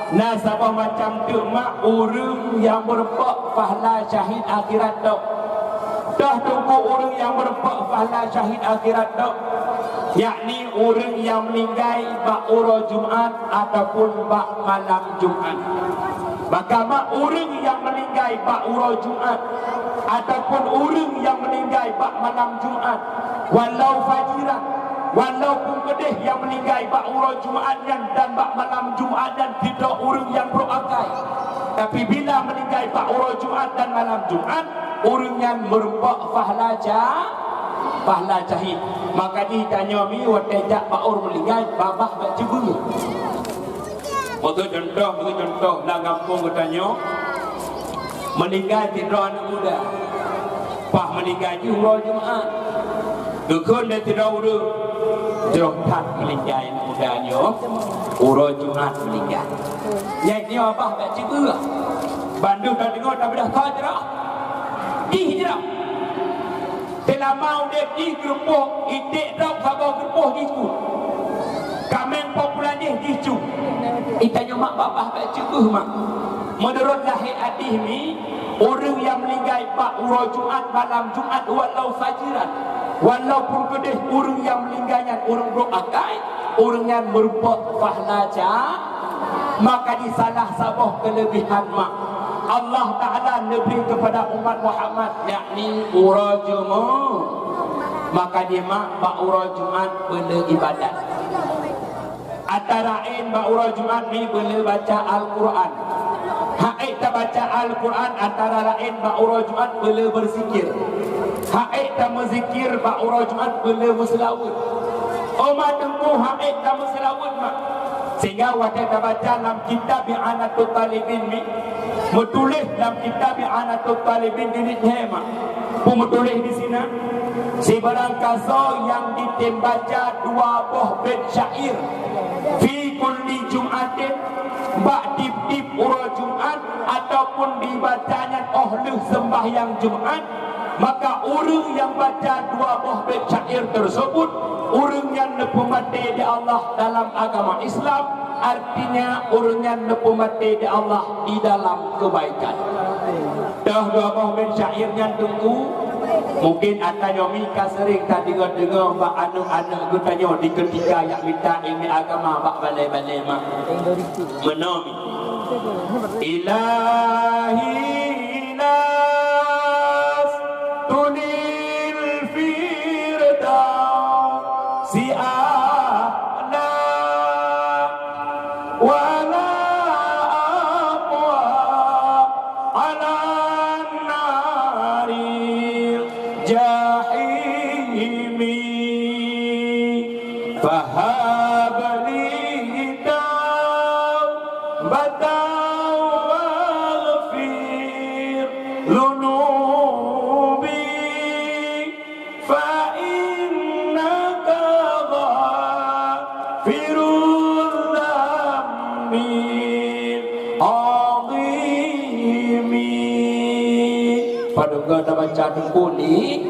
Na saboh macam teuk, mak, ureuëng nyang meurumpok pahala syahid akhirat toh. Toh teungku ureuëng nyang meurumpok pahala syahid akhirat toh, yakni ureuëng nyang meuninggai bak uroe Jumat ataupun bak malam Jumat. Maka, mak, ureuëng nyang meuninggai bak uroe Jumat ataupun ureuëng nyang meuninggai bak malam Jumat, walau fajiran, walaupun keudeh nyang meuninggai bak uroe Jumat nyan dan bak malam Jumat nyan sidroe ureuëng nyang brok akai, tapi bila meuninggai bak uroe Jumat dan malam Jumat, ureuëng nyan meurumpok pahala ja-, pahala syahid. Maka jih tanyoe mi watée jak bak ureuëng meuninggai, babah bak ceubeueng. Beugitu cuntoh, beugitu cuntoh lam gampông geutanyoe, meuninggai sidroe aneuk muda. Paih meuninggai jih uroe Jumat. Geukheun lé sidroe ureuëng, jroh that meuninggai aneuk muda nyoe, uroe Jumat meuninggai. Nyan nyoe babah bak ceubeueng. Bandum tadeungoe tabeudah sa jroh. Jih jroh. Seulama udeb jih geureupoh, iték drob saboh geureupoh jih cu. Kaméng po pulan jih, jih cu. Itanyoe mak babah bak ceubeueng, mak. Meunurot lahé hadih mi, ureuëng nyang meuninggai bak uroe Jumat, malam Jumat, walau fajiran, walaupun keudeh ureuëng nyang meuninggai nyan ureuëng brok akai, ureuëng nyan meurumpok pahala ja-, maka jih salah saboh keuleubihan, mak, Allah Ta'ala neubri keupada umat Muhammad, yakni uroe Jumat. Maka jih, mak, bak uroe Jumat beuleu ibadat. Antara laén bak uroe Jumat mi beuleu baca Al-Qur'an. Hak ék tabaca Al-Qur'an antara laén bak uroe Jumat beuleu beuzikir. Hak ék tameuzikir bak uroe Jumat beuleu meuseulaweuet. Oma teungku, hak ék tameuseulaweuet, mak. Sehingga watée tabaca lam kitab I'anatut Talibin mi, meutuléh lam kitab I'anatut Talibin jilid lhée, mak. Peue meutuléh disinan? Sibarang kasoe nyang jitem baca dua boh bét syair, fi kulli jum'atin, bak tieb-tieb uroe Jumat, ataupun dibaca nyan óh lheueh seumbahyang Jumat, maka ureuëng nyang baca dua boh bét syair teuseubut, ureuëng nyan neupeumaté di Allah dalam agama Islam, artinya ureuëng nyan neupeumaté di Allah di dalam keubaikan. Toh dua boh bét syair nyan teungku, mungken ata nyoe mi ka seuring tadeungoe-deungoe bak aneuk-aneuk geutanyoe di keutika jak mita ileumèe agama bak balè-balè, mak. Meunoe mi. Ilahi, lastulil firdausi a'la, wala aqwa alan naril jahimi. Fahab li taubatan waghfir dzunubi, fa innaka ghafirudz dzambil azimi. Padum Gata baca Teungku ni,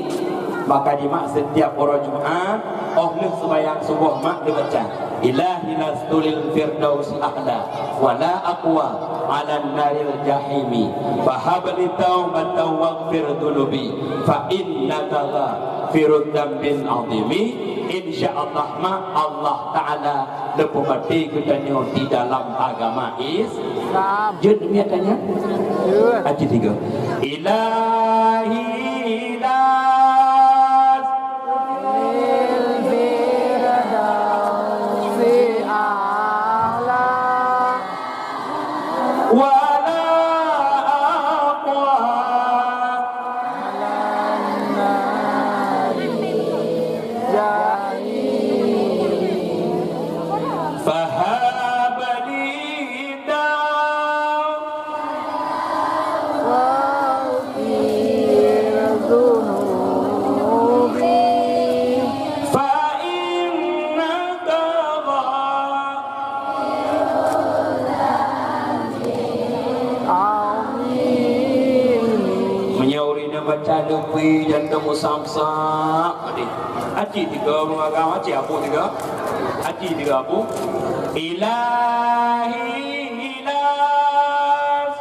maka jimat setiap uroe Jumat, oh lheueh seumayang suboh mak dibaca, "Ilahi lastu lil firdausi ahla, wa la aqwa 'alan naril jahimi, fahab li taubatan waghfir dzunubi, fa innaka ghafirud dzambin 'azimi." Insya Allah mak, Allah Taala leupeumaté geutanyoe di dalam agama Islam. Jeuet miet tanya? Jeuet. Aji tiga. Ilahi las. Wala aqwa. Fahab li dzunubi, fa innaka Amin. Meunyoe ureueng inong baca leubeh jantung meusamsak tadi. Aci tiga ureueng agam, aci abu tiga. Aci tiga abu. Ilahi ilas.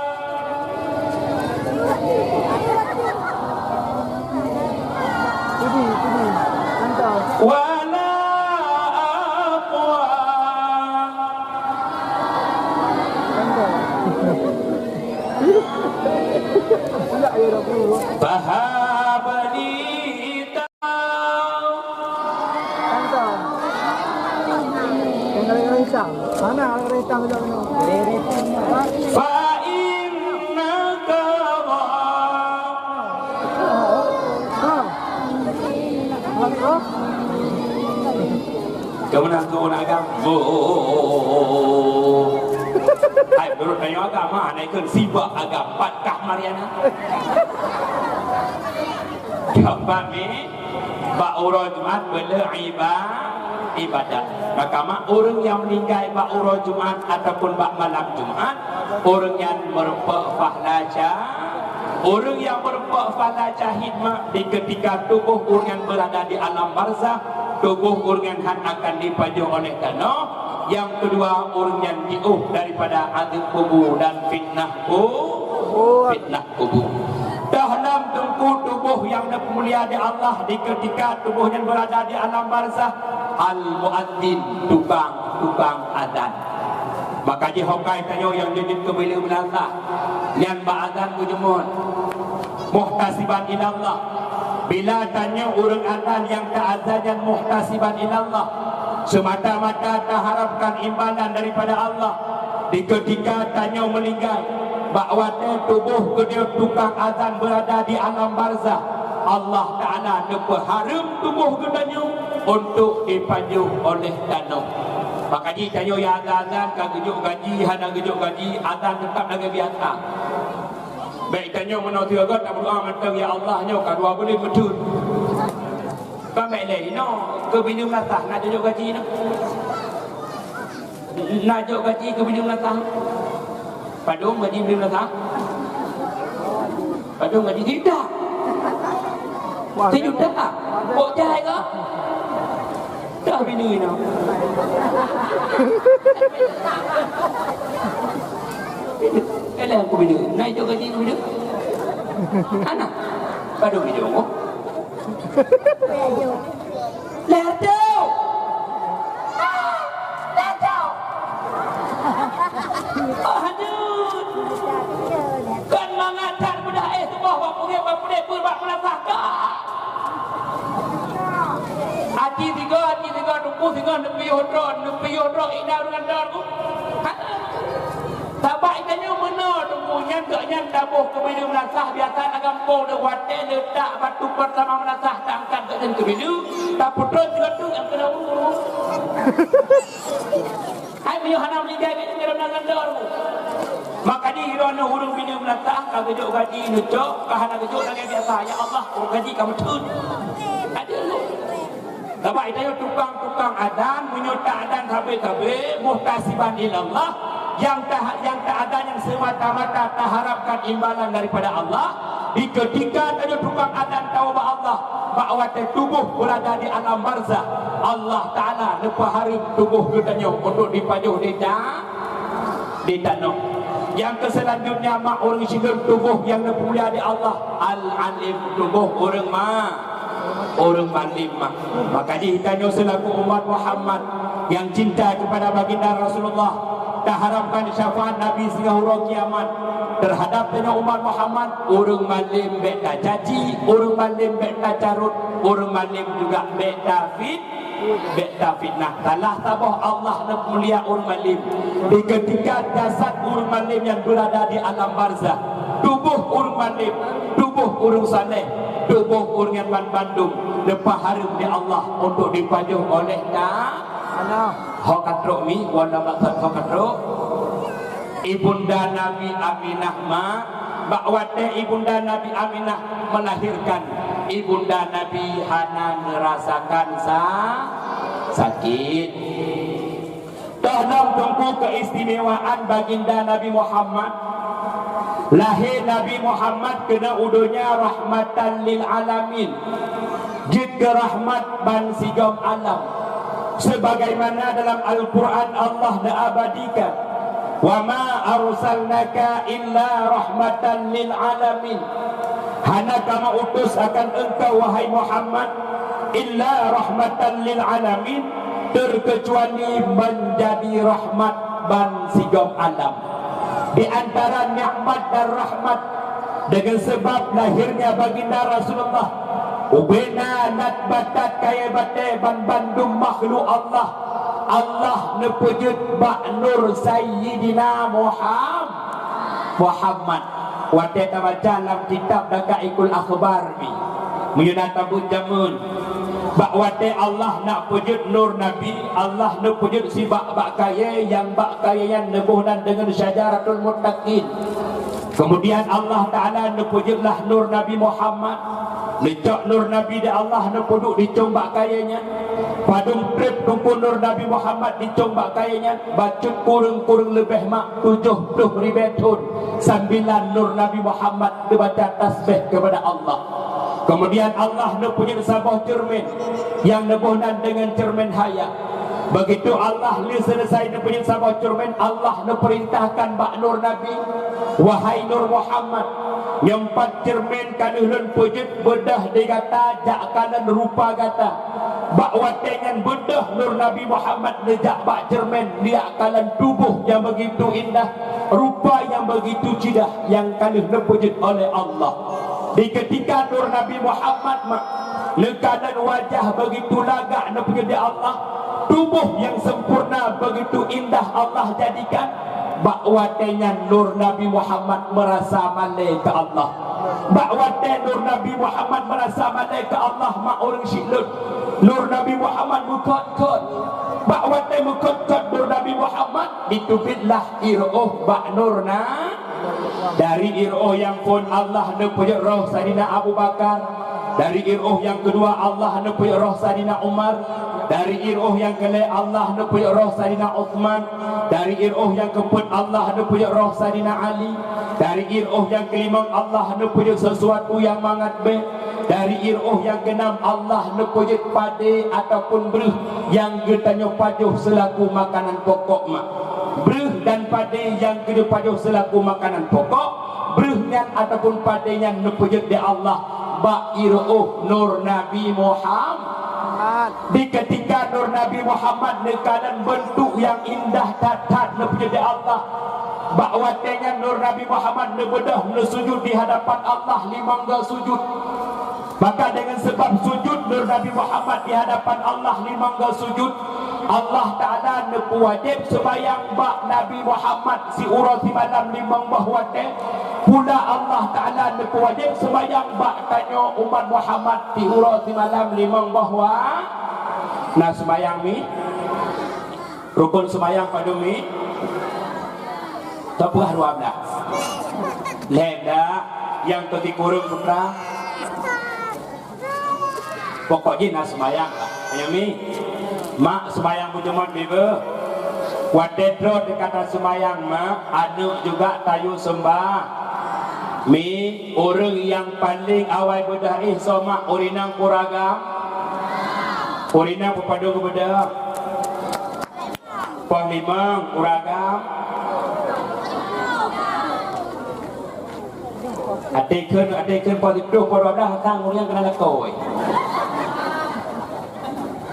Wala aqwa. Fahab li ta-, fa innaka Keumeunang keu ureueng agam. Hai, meunurot tanyoe agam, ha, na ikheun sibak agam, pat kah Mariana? Sabab mi, bak uroe Jumat beu le iba-, ibadat. Maka mak ureueng nyang meuninggai bak uroe Jumat ataupun bak malam Jumat, ureueng nyan meureumpok pahala ca-, Ureueng nyang meureumpok pahala syahid mak di keutika tuboh ureueng nyan beurada di alam barzakh, tuboh ureueng nyan hana akan jipajoh oleh tanoh. Nyang keudua, ureueng nyan jiôh daripada azeueb kubu dan fitnah ku-, fitnah kubu. Dalam teungku tuboh nyang dipeumulia di Allah di keutika tuboh nyan beurada di alam barzakh, al-muadzin, tukang, tukang azan. Maka jihokai tanyoe nyang jeuet keu bideueng meunasah, nyan bak azan meujeuet. Muhtasiban ilallah. Bila tanyoe ureueng azan nyang ta-azan nyan muhtasiban ilallah, seumata-mata taharapkan imbalan daripada Allah, di keutika tanyoe meuninggai, bak watée tuboh keudroe tukang azan beurada di alam barzakh, Allah Taala neupeuhareuem tuboh geutanyoe untuk jipajoh oleh tanoh. Maka jih tanyoe nyang azan-azan ka geujok gaji, hana geujok gaji, azan teutap lagée biasa. Bék tanyoe meunoe sigoe tameudoa mantong, "Ya Allah, nyoe ka dua buleuen meuteun." Kan bék lé inoe keu bideueng meunasah na jok gaji nyoe. Na jok gaji keu bideueng meunasah. Padum gaji bideueng meunasah? Padum gaji? Sijuta. Sijuta? Bok jai kah? Dah bini ina. Elah aku bini. Naik jok gaji aku bini. Anak. Padum bini aku. Lhèe reutôh. Ah, lhèe reutôh. Oh, aduh. Kon mangat that mudah, eh, tuboh bak purée, bak purée, bak meunasah ka. Aci tiga, aci tiga, teungku singoh neupiôh droe, neupiôh droe, ina deungon droe, teungku. Sabab geutanyoe meunoe teungku, nyan geuh nyan taboh keu bideueng meunasah, biasa lam gampông deuh watée leutak batu pertama meunasah, taangkat geuh nyan keu bideueng, tapeutrôn sigoe teuk nyang keudua. Hai meunyoe hana meuninggai geuh nyan dalam gandor. Maka di droeneuh ureueng bideueng meunasah ka geujok gaji neucok, ka hana geujok lagée biasa, "Ya Allah, ureueng gaji ka meuteun." Aduh. Sabab geutanyoe tukang-tukang adan, meunyoe ta-adan sabe-sabe, muhtasiban ilallah, nyang ta-, nyang ta-adan nyang semata-mata taharapkan imbalan daripada Allah, Di keutika tanyoe tukang adan tawoe bak Allah, bak watée tuboh beurada di alam barzah, Allah Taala neupeuhareuem tuboh geutanyoe untuk dipajoh di ta-, di tanoh. Nyang keu seulanjutnya, mak, ureuëng sidroe tuboh nyang neupeulia di Allah, al-alim, tuboh ureuëng ma-, ureuëng malem, mak. Maka jih tanyoe seulaku umat Muhammad nyang cinta kepada baginda Rasulullah, taharapkan syafaat Nabi singoh uroe kiamat. Terhadap tanyoe umat Muhammad, ureuëng malem bék tacaci, ureuëng malem bék tacarot, ureuëng malem juga bék tafit-, bék tafitnah. Salah saboh Allah neupeulia ureuëng malem. Di keutika jasad ureuëng malem nyan beurada di alam barzah, tuboh ureuëng malem, tuboh ureuëng saleh, tuboh ureuëng nyan banmandum neupeuhareuem di Allah untuk dipajoh oleh ta-, ho ka trok mi, wan maksud ho ka trok. Ibunda Nabi Aminah, mak, bak watée Ibunda Nabi Aminah melahirkan, Ibunda Nabi hana neurasakan sa-, sakét. Toh lom teungku keistimewaan baginda Nabi Muhammad. Lahé Nabi Muhammad keunoe u donya rahmatan lil alamin, jeuet keu rahmat ban sigom alam. Sebagaimana dalam Al-Quran Allah neuabadikan, "Wa ma arsalnaka illa rahmatan lil alamin." Hana kamoe utus akan engkau, wahai Muhammad, illa rahmatan lil alamin, terkecuali menjadi rahmat ban sigom alam. Di antara nikmat dan rahmat, dengan sebab lahirnya baginda Rasulullah, ubena nat batat kayée batée banmandum makhluk Allah, Allah neupeujeuet bak nur Sayyidina Muham-, Muhammad. Watée tabaca lam kitab Daqaiqul Akhbar mi, meunyoe na tabeuet jameun, bak watée Allah na peujeuet nur Nabi, Allah neupeujeuet sibak bak kayée, nyang bak kayée nyan neuboh nan deungon Syajaratul Muttaqin. Kemudian Allah Taala neupeujeuetlah nur Nabi Muhammad, neucok nur Nabi di Allah neupeuduek dicong bak kayée nyan. Padum treb teungku nur Nabi Muhammad dicong bak kayée nyan, bacut kureueng-kureueng leubeh mak tujoh ploh ribée thon, sambilan nur Nabi Muhammad geubaca tasbih keupada Allah. Kemudian Allah neupeujeuet saboh ceureumen nyang neuboh nan deungon ceureumen hayat. Begitu Allah lheueh seuleusai neupeujeuet saboh ceureumen, Allah neupeurintahkan bak nur Nabi, "Wahai nur Muhammad, nyoe pat ceureumen ka lheueh lôn peujeuet beudôh di gata jak kalon rupa gata." Bak watée nyan beudôh nur Nabi Muhammad neujak bak ceureumen, neujak kalon tuboh nyang begitu indah, rupa nyang begitu cidah nyang ka lheueh neupeujeuet oleh Allah. Di keutika nur Nabi Muhammad mak neukalon wajah begitu lagak neupeujeuet di Allah, tuboh nyang sempurna begitu indah Allah jadikan, bak watée nyan nur Nabi Muhammad meurasa malée keu Allah. Bak watée nur Nabi Muhammad meurasa malée keu Allah, mak, ureuëng syiek lôn, nur Nabi Muhammad meukot-kot. Bak watée meukot-kot nur Nabi Muhammad, jiteubiet lah ié reuôh bak nur na-, dari ié reuôh nyang phon Allah neupeujeuet roh Saidina Abu Bakar. Dari ié reuôh nyang keudua Allah neupeujeuet roh Saidina Umar. Dari ié reuôh nyang keulhée Allah neupeujeuet roh Saidina Utsman. Dari ié reuôh nyang keupeuet Allah neupeujeuet roh Saidina Ali. Dari ié reuôh nyang keulimong Allah neupeujeuet sisuatu nyang mangat bée. Dari ié reuôh nyang keunam Allah neupeujeuet padé ataupun breueh nyang geutanyoe pajoh seulaku makanan pokok mak. Breueh dan padé nyang geutanyoe pajoh seulaku makanan pokok, breueh nyan ataupun padé nyan neupeujeuet di Allah bak ié reuôh nur Nabi Muhammad. Di keutika nur Nabi Muhammad neukalon beuntuk nyang indah that-that neupeujeuet di Allah, bak watée nyan nur Nabi Muhammad neubeudôh neusujut di hadapan Allah limong go sujut. Maka deungon sabab sujut nur Nabi Muhammad di hadapan Allah limong go sujut, Allah Taala neupeuwajéb seumayang bak Nabi Muhammad siuroe simalam limong boh watée. Pula Allah Taala neupeuwajéb seumayang bak tanyoe umat Muhammad siuroe simalam limong boh wa-, na seumayang mi? Rukon seumayang padum mi? Tapeugah dua blah. Lhée blah, nyang keu sikureueng peue? Pokok jih na seumayang lah. Ayo mi. Mak seumayang beujeumat mi beuh. Watée droe teuka taseumayang mak, aneuëk juga tayue seumbah. Mi, ureuëng nyang paleng awai beudôh éh soe mak, ureuëng inong peue ureuëng agam? Ureuëng inong peue padum geubeudôh? Poh limong ureuëng agam? Até kheun, até kheun poh siplôh, poh dua blah sang ureuëng nyang keunan lakoe.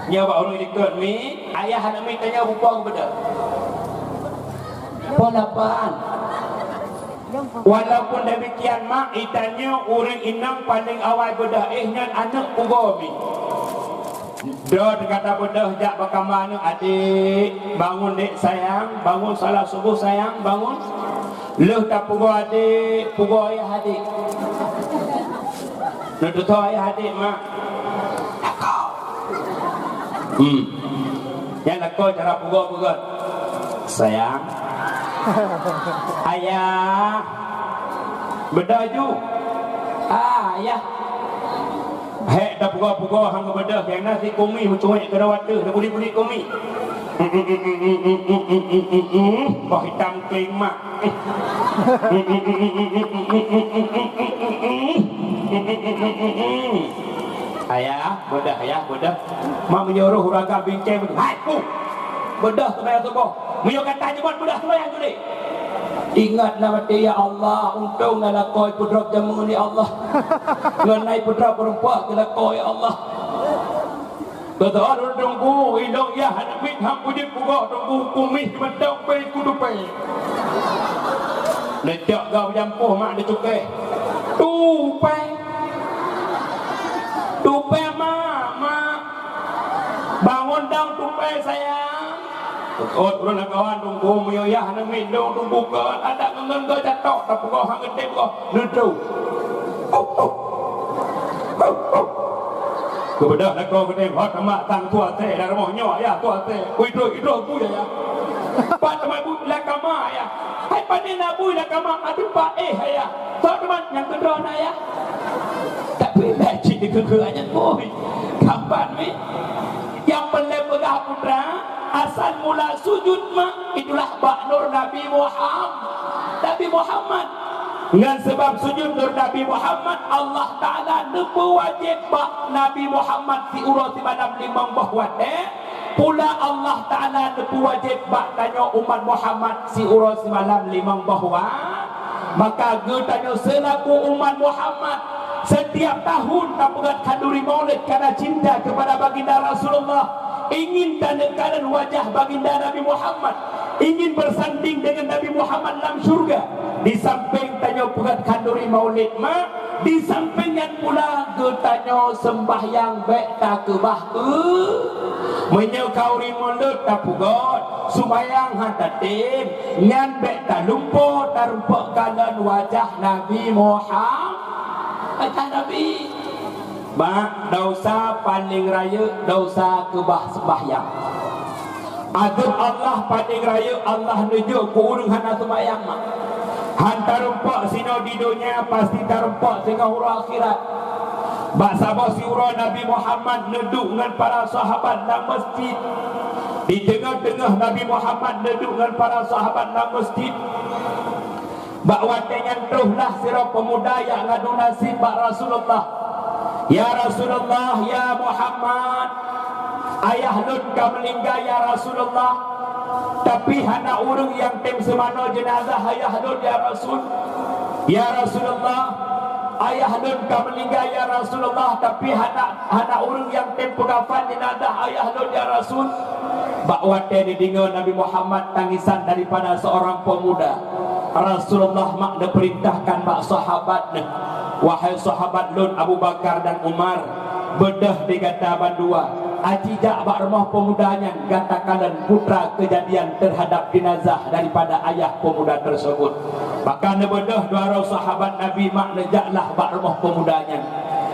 Nyoe bak ureuëng likot mi, ayah aneuk miet tanyoe peue poh geubeudôh? Poh lapan. Walaupun demikian, mak, itanyoe ureuëng inong paleng awai beudôh éh nyan aneuk pugoe mi. Droe teuka tabeudôh jak bak kama aneuk, "Adék, bangun dek sayang, bangun salat suboh sayang, bangun." Lheueh tapugoe adék, pugoe ayah adék. Neuteutoe ayah adék, mak. Lakoe. Hmm. Nyan lakoe cara pugoe peugah. Sayang. Ayah. Beudôh ju. Ayah. Hék, tapugoe-pugoe hana beudôh, nyang na si kumi meucuek keu dawat teuh, tabulit-bulit kumi. Boh hitam kling mak. Ayah, beudôh, ayah, beudôh. Mak meunyoe roh ureuëng agam binceng, hai, puh! Beudôh seumayang suboh. Meunyoe gata jeuet, beudôh seumayang jih. Ingat na maté, ya Allah, untông na lakoe peudrop jameun, ya Allah. Ngon na peudrop peurumpok keu lakoe, ya Allah. Beutôi lôn teungku, ilôn yah aneuk miet han kujeuet pugoe teungku, kumis mantong pé kutupée. Neucok gau jampoh mak neucukée. Tupée. Tupée mak, mak. Bangun dong tupée sayang. Ôt ureuëng lam kawan teungku, meunyoe yah aneuk miet lôn teungku keu adak ngon-ngon geu catok, tapugoe han geutem goh. Neutôh. Geubeudôh lakoe geutem, hot mak tang tuha tée, lam rumoh nyoe ayah tuha tée. Ui droe, ui droe bui ayah. Pat teuma bui lam kama ayah. Hai pane na bui lam kama, aduh pat éh ayah. Sok teuma nyang keudroe na ayah. Tapi bèk cit dikeue-keue nyan bui. Kapan mi? Nyang peureulée peugah putra, asal mula sujud mak, itulah bak nur Nabi Muham-, Nabi Muhammad. Ngon sabab sujud nur Nabi Muhammad, Allah Taala neupeuwajéb bak Nabi Muhammad siuroe simalam limong boh watée, pula Allah Taala neupeuwajéb bak tanyoe umat Muhammad siuroe simalam limong boh wa-, maka geutanyoe seulaku umat Muhammad, setiap tahun tapeugét khanduri maulid karena cinta kepada baginda Rasulullah, ingin taneukalan wajah baginda Nabi Muhammad, ingin bersanding dengan Nabi Muhammad lam syurga. Di samping tanyoe peugét khanduri maulid mak, di samping nyan pula geutanyoe seumbahyang bèk takeubah keu. Meunyoe khanduri maulid tapeugét, seumbahyang han tatem, nyan bèk talumpoe tarumpok kalon wajah Nabi Muhammad. Wajah Nabi. Mak, desya paleng rayeuk desya keubah seumbahyang. Azeueb Allah paleng rayeuk Allah neujok keu ureuëng hana seumbahyang mak. Han tarumpok sinoe di donya, pasti tarumpok singoh uroe akhirat. Bak saboh siuroe Nabi Muhammad neuduek ngon para sahabat lam masjid. Di teungoh-teungoh Nabi Muhammad neuduek ngon para sahabat lam masjid. Bak watée nyan troh lah sidroe peumuda nyang ngadu naseb bak Rasulullah, "Ya Rasulullah, ya Muhammad, ayah lôn ka meuninggai, ya Rasulullah, tapi hana ureuëng nyang tem seumanoe jeunazah ayah lôn, ya Rasul. Ya Rasulullah, ayah lôn ka meuninggai, ya Rasulullah, tapi hana, hana ureuëng nyang tem peukafan jeunazah ayah lôn, ya Rasul." Bak watée neudeungoe Nabi Muhammad tangisan daripada seorang peumuda, Rasulullah mak neupeurintahkan bak sahabat neuh, "Wahai sahabat lôn Abu Bakar dan Umar, beudôh di gata bandua, aci jak bak rumoh peumuda nyan gata kalon putra keujadian teuhadab jeunazah daripada ayah peumuda teusebut." Maka neubeudôh dua droe sahabat Nabi mak neujaklah bak rumoh peumuda nyan.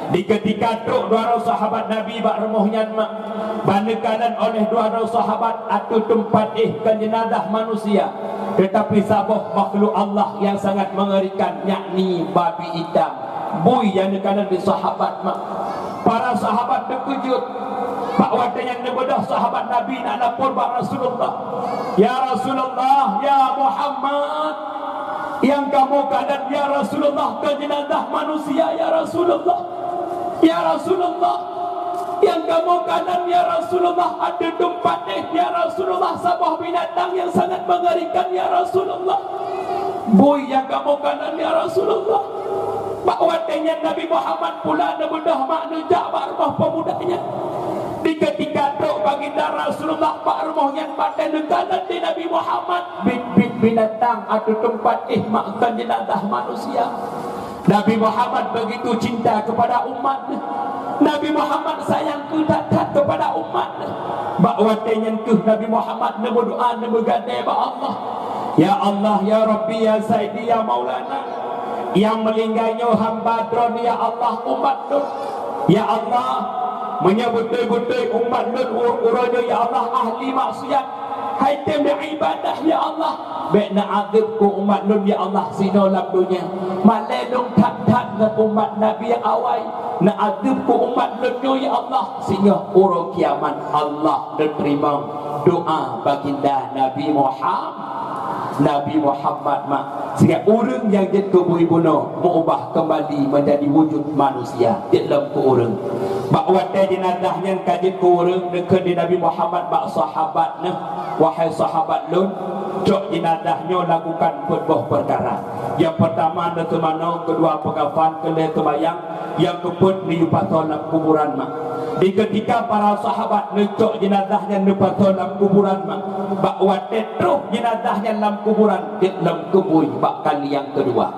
Di keutika trok dua droe sahabat Nabi bak rumoh nyan mak, ban neukalon oleh dua droe sahabat ateueh teumpat éh kon jeunazah manusia, teutapi saboh makhluk Allah nyang sangat meungerikan, yakni babi itam. Bui nyang neukalon lé sahabat mak. Para sahabat teukeujot. Bak watée nyan neubeudôh sahabat Nabi nak lapor bak Rasulullah, "Ya Rasulullah, ya Muhammad, Nyang kamoe kalon, ya Rasulullah, kon jeunazah manusia, ya Rasulullah. Ya Rasulullah, nyang kamoe kalon, ya Rasulullah, ateueh teumpat éh, ya Rasulullah, saboh binatang nyang sangat mengerikan, ya Rasulullah. Bui nyang kamoe kalon, ya Rasulullah. Bak watée nyan Nabi Muhammad pula neubeudôh mak neujak bak rumoh peumuda nyan. Di keutika trok Baginda Rasulullah bak rumoh nyan, watée neukalon di Nabi Muhammad, biet-biet binatang ateueh teumpat éh, mak kon jeunazah manusia. Nabi Muhammad begitu cinta kepada umat. Nabi Muhammad sayang keu that-that kepada umat. Bak watée nyan keuh Nabi Muhammad neumeudoa, neumeugadée bak Allah. Ya Allah, ya Rabbi, ya Saidi, ya Maulana, nyang meuninggai nyoe hamba Droe, ya Allah, umat Lôn. Ya Allah, meunyoe beutôi-beutôi umat Lôn u-, uroe nyoe, ya Allah, ahli maksiat, hai tem ibadah, ya Allah, bék neuadeueb keu umat Lôn, ya Allah, sinoe lam donya. Malée lôn that-that ngon umat Nabi awai, neuadeueb keu umat Lôn nyoe, ya Allah, singoh uroe kiamat. Allah neuteurimong doa Baginda Nabi Muhammad. Nabi Muhammad mak, sehingga ureuëng nyang jeuet keu bui bunoe meuubah keumbali menjadi wujud manusia jeuet lom keu ureuëng. Bak watée jeunazah nyan ka jeuet keu ureuëng, neukheun di Nabi Muhammad bak sahabat neuh, "Wahai sahabat Lôn, cok jeunazah nyoe lakukan peuet boh peukara. Nyang peurtama neuseumanö, keudua peukafan, keulhée seumayang, nyang keupeuet neuyue pasoe lam kuburan mak." Di keutika para sahabat neucok jeunazah nyan neupasoe lam kuburan mak, bak watée troh jeunazah nyan lam kuburan, jeuet lom keu bui bak kali nyang keudua.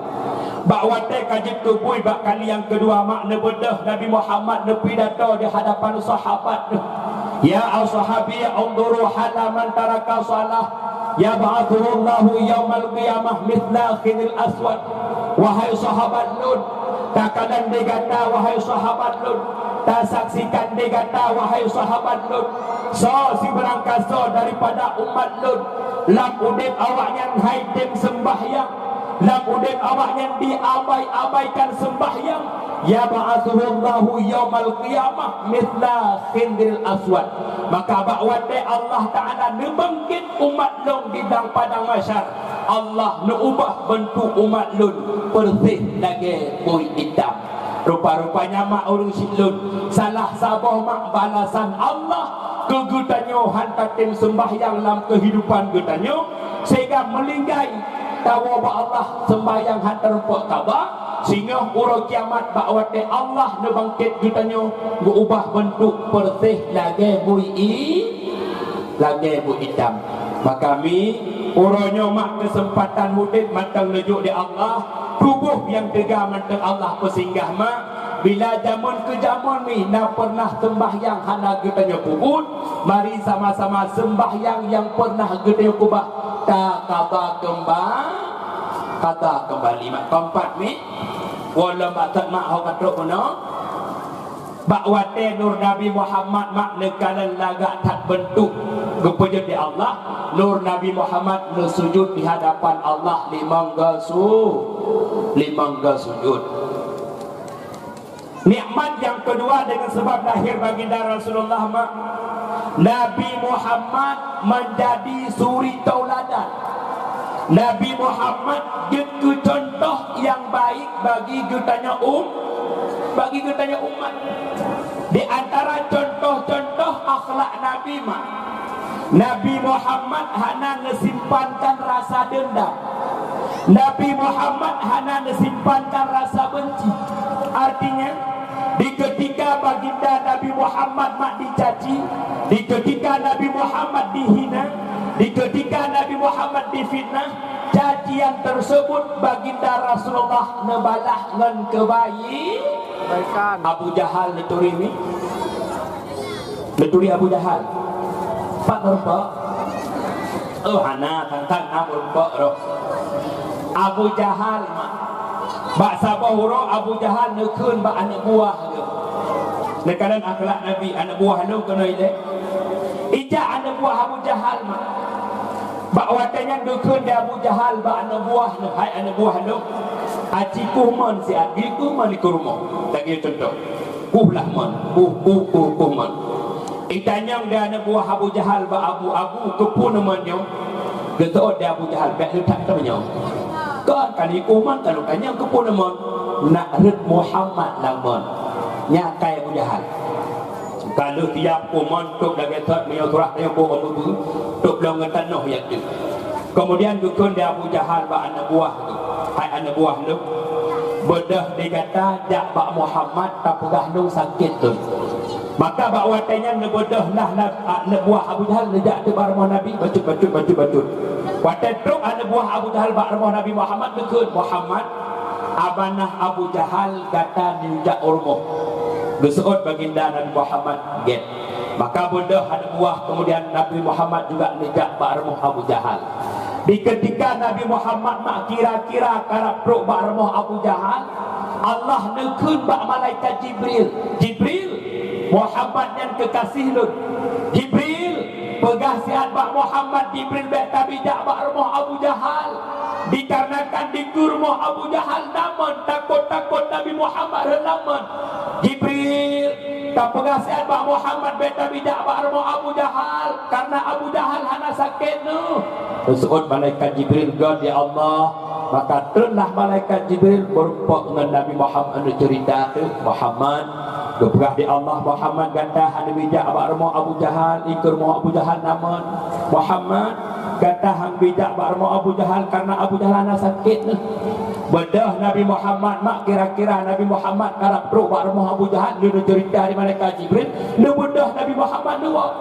Bak watée ka jeuet keu bui bak kali nyang keudua mak, neubeudôh Nabi Muhammad neupidato di hadapan sahabat neuh, "Ya ashabi, unzuru hala man taraka shalah, yab'atsuhullahu yaumal qiyamah mitsla khirqil aswad." Wahai sahabat Lôn, takalon di gata, wahai sahabat Lôn, tasaksikan di gata, wahai sahabat Lôn, soe sibarang kasoe daripada umat Lôn, lam udeb awaknyan hai tem seumbahyang, lam udeb awaknyan diabai-abaikan seumbahyang, yab'atsuhullahu yaumal qiyamah mitsla khirqil aswad. Maka bak watée Allah Ta'ala neubangkét umat Lôn di dalam padang mahsyar, Allah neuubah beuntuk umat Lôn peureuseh lagée bui itam. Rupa-rupanya mak ureuëng syiek lôn, salah saboh mak balasan Allah keu geutanyoe han tatem seumbahyang lam keuhidupan geutanyoe, sehingga meuninggai tawoe bak Allah seumbahyang han teurumpok kaba, singoh uroe kiamat bak watée Allah neubangkét geutanyoe geuubah beuntuk peureuseh lagée bui i-, lagée bui itam. Maka mi, uroe nyoe mak keuseumpatan udeb mantong neujok di Allah, tuboh nyang teuga mantong Allah peusinggah mak. Bila jameun keu jameun mi na peureunah seumbahyang hana geutanyoe peubuet, mari sama-sama seumbahyang nyang peureunah geutanyoe keubah takaba keumba-, kaba keumbali. Mak keumpat mi, woe lom bak that mak ho ka trok keunoe. Bak watée nur Nabi Muhammad mak neukalon lagak that beuntuk geupeujeuet di Allah, nur Nabi Muhammad neusujut di hadapan Allah limong geu su-, limong geu sujut. Nikmat nyang keudua deungon sabab lahé Baginda Rasulullah mak, Nabi Muhammad meunjadi suri tauladan. Nabi Muhammad jeuet keu cuntoh nyang baik bagi geutanyoe um-, bagi geutanyoe umat. Di antara cuntoh-cuntoh akhlak Nabi mak, Nabi Muhammad hana neusimpankan rasa deundam. Nabi Muhammad hana neusimpankan rasa beunci. Artinya, di keutika Baginda Nabi Muhammad mak dicaci, di keutika Nabi Muhammad dihina, di keutika Nabi Muhammad difitnah, cacian tersebut Baginda Rasulullah neubalah ngon keubai-, kebaikan. Abu Jahal neuturi mi. Neuturi Abu Jahal. Pat meurumpok? Oh, hana, tang-tang na meurumpok roh. Abu Jahal mak. Bak saboh uroe Abu Jahal neukheun bak aneuk buah geuh. Neukalon akhlak Nabi, aneuk buah lôn keunoe ilée. Ijak aneuk buah Abu Jahal mak. Bak watée nyan geukheun di Abu Jahal bak aneuk buah neuh, "Hai aneuk buah lôn, aci kuh mon siat, kuh mon dikeue rumoh." Lagée cuntoh, "Kuh lah mon, kuh, kuh, kuh, kuh mon." Itanyong di aneuk buah Abu Jahal bak Abu, "Abu, keupeue mon nyoe?" Geuseuôt di Abu Jahal, "Bék leutak teumeunyoe." Kon kali kuman kalau tanya ke pun mon nak ret Muhammad lamon. Nyak kai Abu Jahal. Kalau tiap kuman tok lagi thot meunyoe surah tanya ko Abu Bu, tok long tanoh ya tu. Kemudian dukun dia Abu Jahal bak anak buah tu. Hai anak buah tu. Bedah di gata jak bak Muhammad tapeugah lung sakit tu. Maka bak watée nyan neubeudôh lah na-, aneuk buah Abu Jahal neujak teuk bak rumoh Nabi, bacut, bacut, bacut, bacut. Watée trok aneuk buah Abu Jahal bak rumoh Nabi Muhammad geukheun, "Muhammad, abana Abu Jahal gata neujak u rumoh." Geuseuôt baginda Nabi Muhammad gét. Maka beudôh aneuk buah, kemudian Nabi Muhammad juga neujak bak rumoh Abu Jahal. Di ketika Nabi Muhammad mak kira-kira karab trok bak rumoh Abu Jahal, Allah neukheun bak malaikat Jibril, "Jibril, Muhammad nyan keukaséh lôn. Jibril, peugah siat bak Muhammad, Jibril bék tabijak bak rumoh Abu Jahal. Dikarenakan dikeue rumoh Abu Jahal namon, takot-takot Nabi Muhammad rhot namon. Jibril, tapeugah siat bak Muhammad bék tabijak bak rumoh Abu Jahal, karena Abu Jahal hana sakét neuh." Geuseuôt malaikat Jibril, "Gét, ya Allah." Maka treunlah malaikat Jibril meurumpok ngon Nabi Muhammad, neuceurita teuk, "Muhammad, geupeugah di Allah, Muhammad, gata hana bijak bak rumoh Abu Jahal, dikeue rumoh Abu Jahal namon. Muhammad, gata hana bijak bak rumoh Abu Jahal karena Abu Jahal hana sakét neuh." Beudôh Nabi Muhammad mak kira-kira Nabi Muhammad karab trok bak rumoh Abu Jahal, lheueh neuceurita di malaikat Jibril, neubeudôh Nabi Muhammad neuwoe.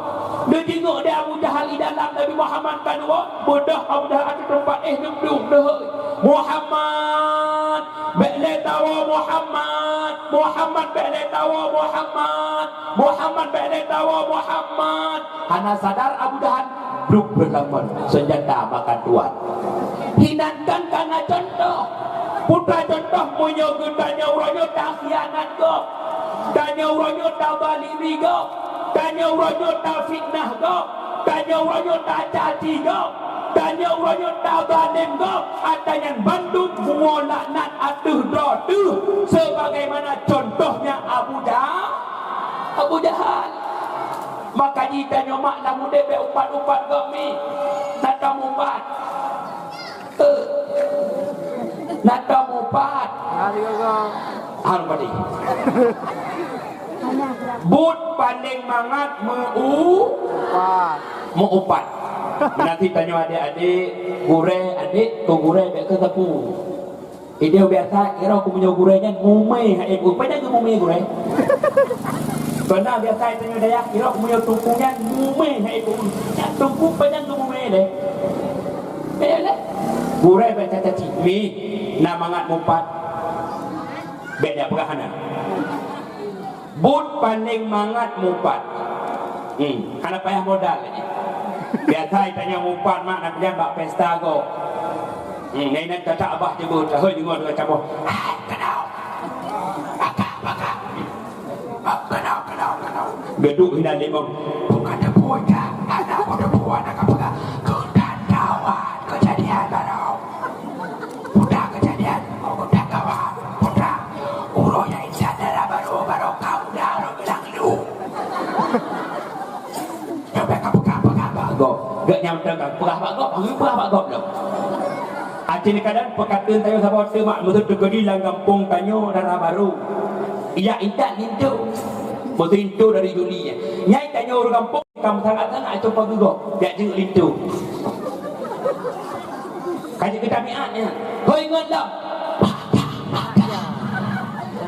Neujingok di Abu Jahal di dalam Nabi Muhammad ka neuwoe, beudôh Abu Jahal ateueh teumpat éh neubdong, neuhôi, "Muhammad, bék lé tawoe Muhammad! Muhammad, bék lé tawoe Muhammad! Muhammad, bék lé tawoe Muhammad!" Hana sadar Abu Jahal, bruk beulamon, seunjata makan tuan. Hinan kan kana contoh. Peue contoh meunyoe geutanyoe uroe nyoe takhianat gob. Tanyoe uroe nyoe tabalimi gob. Tanyoe uroe nyoe tafitnah gob. Tanyoe uroe nyoe tacaci gob. Tanyoe uroe nyoe tabalém gob. Ata nyan bandum bumoe laknat ateueh droe teuh. Sebagaimana contohnya Abu Jahal. Abu Jahal. Maka jitanyoe mak lam udeb bék upat-upat gob mi. Na tamupat. Eh. Na tamupat. Hari gaga. Hang padé. Buet paléng mangat meu-u-, Pat. Meu-upat. Nanti tanyoe adék-adék, gurée, adék, keu gurée bék keu teupeu. Idéh biasa, irok meunyoe gurée nyan mumé hai ibu. Peue nyang geumumé gurée? Keunan biasa tanyoe dayah, irok meunyoe teungku nyan mumé hai ibu. Nyan teungku peue nyang geumumé lé? Eh, lé. Gurée bék caci. Mi, na mangat mupat. Bék jak peugah hana. Buet paléng mangat mupat. Hmm, hana payah modal lagi. Biasa tanyoe mupat mak na peujam bak pesta gob. Hmm, ngai nan kata abah jebut, hoi deungoe deungon camoh. Hai, keunoe. Baka, baka. Bak keunoe, keunoe, keunoe. Geuduek hinan limong. Bukan teupeue dah. Hana peue teupeue, hana ka peugah. Keu tatawa keujadian baroe. Putra keujadian, oh, putra kawan, putra. Uroe nyang intat dara barô, barô ka muda, uroe bilang lu. Nyoe bék ka peugah-peugah bak gob. Gét nyang teuka peugah bak gob, hana peugah bak gob lom. Aci keadaan peukateun tanyoe saboh teuma meuteuk teukeudi lam gampông tanyoe dara barô. Ijak intat linto. Meuteuk linto dari Juli. Nyai tanyoe ureueng gampông. Kam sangat-sangat cuba geugob, jak jeuet linto. Ka jeuet keu tabiat nyan. Hoi ngon lom.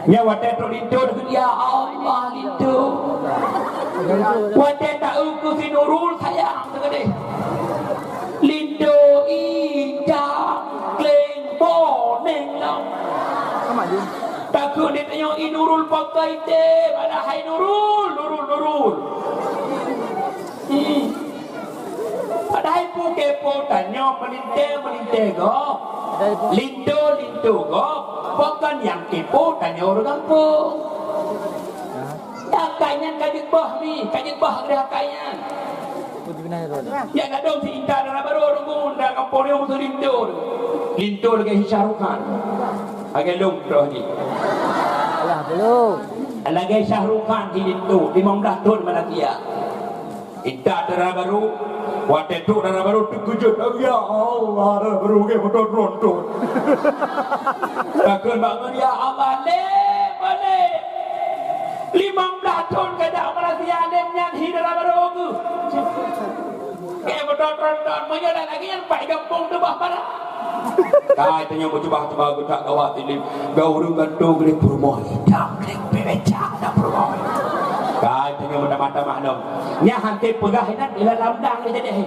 Nyan watée trok linto, ya Allah, linto. Watée taeu keu si Nurul sayang teukeudeh. Linto ija, kleng, boneng lom. Takheun di tanyoe, "I Nurul pakai té, padahai Nurul, Nurul, Nurul." Hmm. Padahai peue kepo tanyoe meulintée-meulintée gob. Linto-linto gob. Pakon nyang kepo tanyoe ureueng gampông. Akai nyan ka jeuet boh mi, ka jeuet boh lé akai nyan. Nyang gadong si intat dara barô nunggu, dara gampông nyoe musoh linto. Linto lagée Shah Rukh Khan. Lagée lôn roh jih. Alah, belum. Lagée Shah Rukh Khan di linto, limong blaih thon Malaysia. Intat dara barô, watèe trôk dara barô teukeujot, "Ya Allah, dara barô gèt moto tronton." Takheun bak ngon, "Ya Allah, lé boleh. Limong blah thôn ka jak operasi aneuk nyan hi dara barô geuh." Gèt moto tronton, meunyoe lagèe nyan pai gampông teuh bah barang. Kai tanyoe meucubah-cubah geutak gawat ilim. Gau ureueng gantoe geude peurumoh idam klik bebeca na peurumoh. Kai tanyoe meutamah-tamah lom. Nyan han teupeugah inan ila lamdang jadi.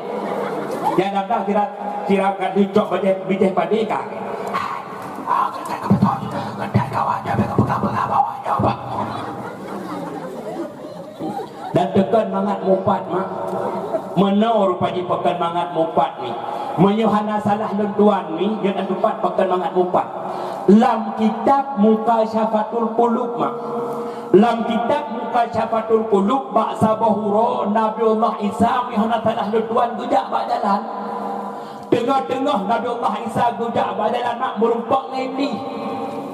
Nyan lamdang sira, sira ka dicok bajèe bijèh padi ka. Ah, kata ka beutôi. Kata gawat, jangan peugah-peugah bawah nyawa. Dan teukon mangat mupat, mak. Meunoe rupa jih peukon mangat mupat mi. Meunyoe hana salah lôn tuan mi, nyoe dan teumpat peukon mangat mupat. Lam kitab Mukasyafatul Qulub, mak. Lam kitab Mukasyafatul Qulub, bak saboh uroe Nabiullah Isa, meunyoe hana salah lôn tuan, geujak bak jalan. Teungoh-teungoh Nabi Allah Isa geujak bak jalan mak meurumpok ngon Iblih.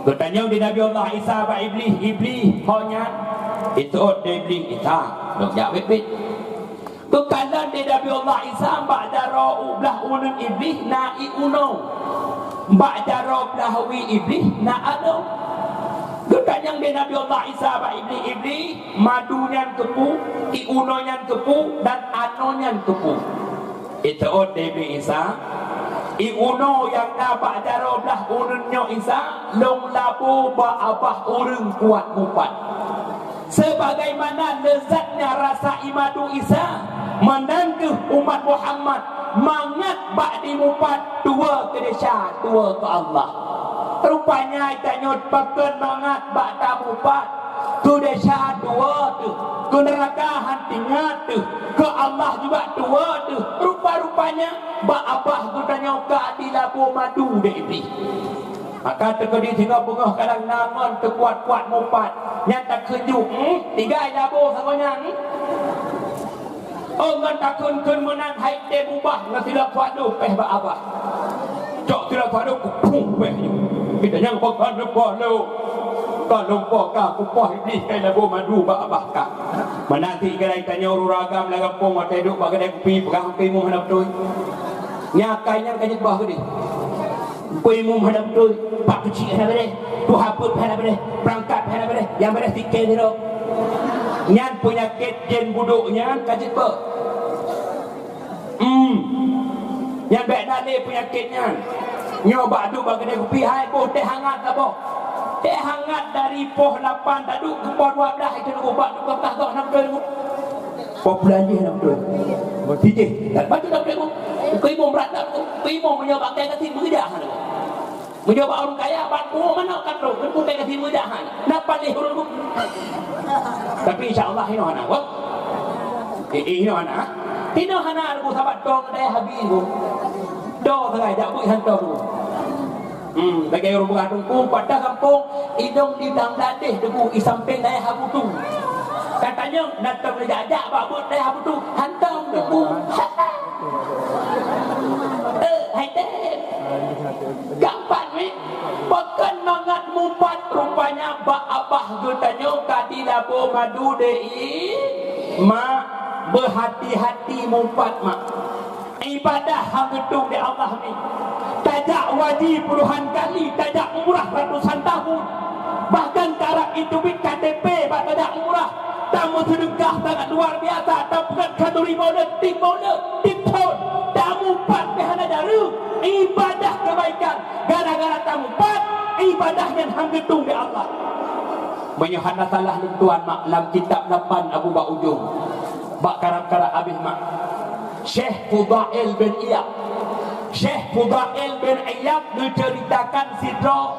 Geutanyong di Nabi Allah Isa bak Iblih, "Iblih, ho nyan?" Iseuôt di Iblih, "Isa, lôn jak biet-biet." Geukalon di Nabi Allah Isa bak jaroe u blah uneun Iblih na ié unoe. Bak jaroe blah wie Iblih na anoe. Geutanyong di Nabi Allah Isa bak Iblih, "Iblih, madu nyan keupeue, ié unoe nyan keupeue, dan anoe nyan keupeue?" Iseuôt di Iblih, "Isa, ié unoe nyang na bak jaroe blah uneun nyoe Isa, lôn labo bak abah ureueng kuat mupat. Sebagaimana leuzatnya rasa ié madu Isa, meunan kheueh umat Muhammad mangat bak di mupat tuwoe keu desya, tuwoe keu Allah." Rupanya tanyoe pakon mangat bak tamupat. Keu desya tuwoe teuh, keu neuraka han teuingat teuh, keu Allah juga tuwoe teuh. Rupa-rupanya bak abah geutanyoe ka dilabo madu lé Iblih. Maka teukeudi singoh beungoh kadang na ngon teukuat-kuat mupat, nyan takheun ju, "Hmm, tinggai labo sagoe nyan, hmm?" Oh, ngon takheun-kheun meunan hai tém ubah ngon silop peuet dum péh bak abah. Cok silop peuet dum kupuih péh nyoe. Kita nyang peugah neupoh lom. Ka lom poh ka kupoh Iblih kai labo madu bak abah ka. Meunan sit keurai tanyoe ureueng agam lam gampông watèe duek bak keude kupi peugah kupi mu hana beutôi. Nyan kai nyan ka jeuet bah keudeh. Peue imum hana beutôi, pak keuchik hana beureh, tuha peuet hana beureh, peurangkat hana beureh, nyang beureh sikée sidroe. Nyan peunyakét jén budok nyan ka jeuet beuh. Hmm. Nyan bèk na lé peunyakét nyan. Nyoe bak duek bak keude kupi hai boh teh hangat saboh. Teh hangat dari poh lapan taduek keu poh dua blah itu nunggu bak duek bak goh hana beutôi nunggu. Poh bulan jih hana beutôi. Sijih, dan baju hana beutôi nunggu. Keu imum brat hana nunggu. Keu imum meunyoe bak kai gasien meugeujak hana nunggu. Meunyoe bak ureueng kaya, ban puruek manok ka trok, keu putée ka timu jahan. Na paléh ureueng tu. Tapi insya Allah inoe hana, wah. Eh, eh, inoe hana. Inoe hana, sabat dong dayah habis tu. Dong sagai, jak bui hantom tu. Hmm, lagèe ureueng peugah teungku, padah gampông, idong di dang dadeh teungku, i sampéng dayah Abu Tu. Katanyong, na tom jak-jak bak buet dayah Abu Tu. Hantom teungku. Eh, hai teh. Gampang ni. Pakon mangat mupat rupanya bak abah geutanyoe ka dilabo madu deh, mak. Beuhati-hati mupat, mak. Ibadah hang geutueng di Allah ni. Tajak waji puluhan kali, tajak umrah ratusan tahun. Bahkan karab itu bit K T P bak tajak umrah. Tameuseudeukah sangat luar biasa, tapeugöt khanduri maulud, tiep maulud, tiep thon, tamupat pih hana jareueng. Ibadah kebaikan, gara-gara tamupat, ibadah nyan hang geutueng lé Allah. Meunyoe hana salah lôn tuan mak, lam kitab lapan Abu bak ujong, bak karab-karab abéh mak, Syekh Fudail bin Iyad. Syekh Fudail bin Iyad geuceuritakan sidroe,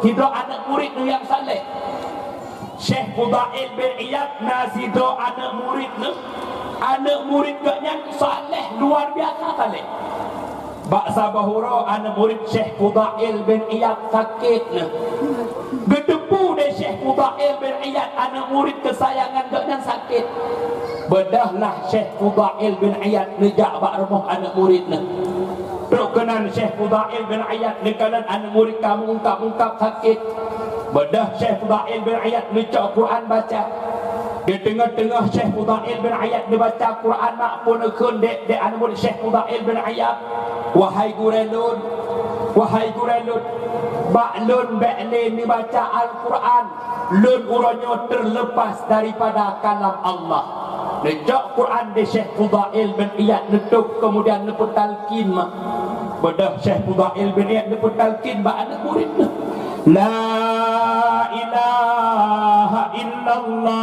sidroe aneuk murit nyang saleh. Syekh Fudail bin Iyad na sidroe aneuk murit neuh. Aneuk murit geuh nyan saleh, luar biasa saleh. Bak saboh uroe aneuk murit Syekh Fudail bin Iyad sakét neuh. Geuteupeue lé Syekh Fudail bin Iyad aneuk murit keusayangan geuh nyan sakét. Beudôhlah Syekh Fudail bin Iyad neujak bak rumoh aneuk murit neuh. Trok keunan Syekh Fudail bin Iyad neukalon aneuk murit ka meungungkab-ungkab sakét. Beudôh Syekh Fudail bin Iyad neucok Quran baca. Di teungoh-teungoh Syekh Fudail bin Iyad neubaca Quran, mak peuneukheun dek, dek aneuk murit Syekh Fudail bin Iyad, "Wahai gurée lôn, wahai gurée lôn, bak lôn bék lé neubaca Al-Quran, lôn uroe nyoe teurleupas daripada kalam Allah." Neucok Quran di Syekh Fudail bin Iyad, neutôb, keumudian neupeutalkin, mak. Beudôh Syekh Fudail bin Iyad neupeutalkin bak aneuk murit nyan, "La ilaha illallah.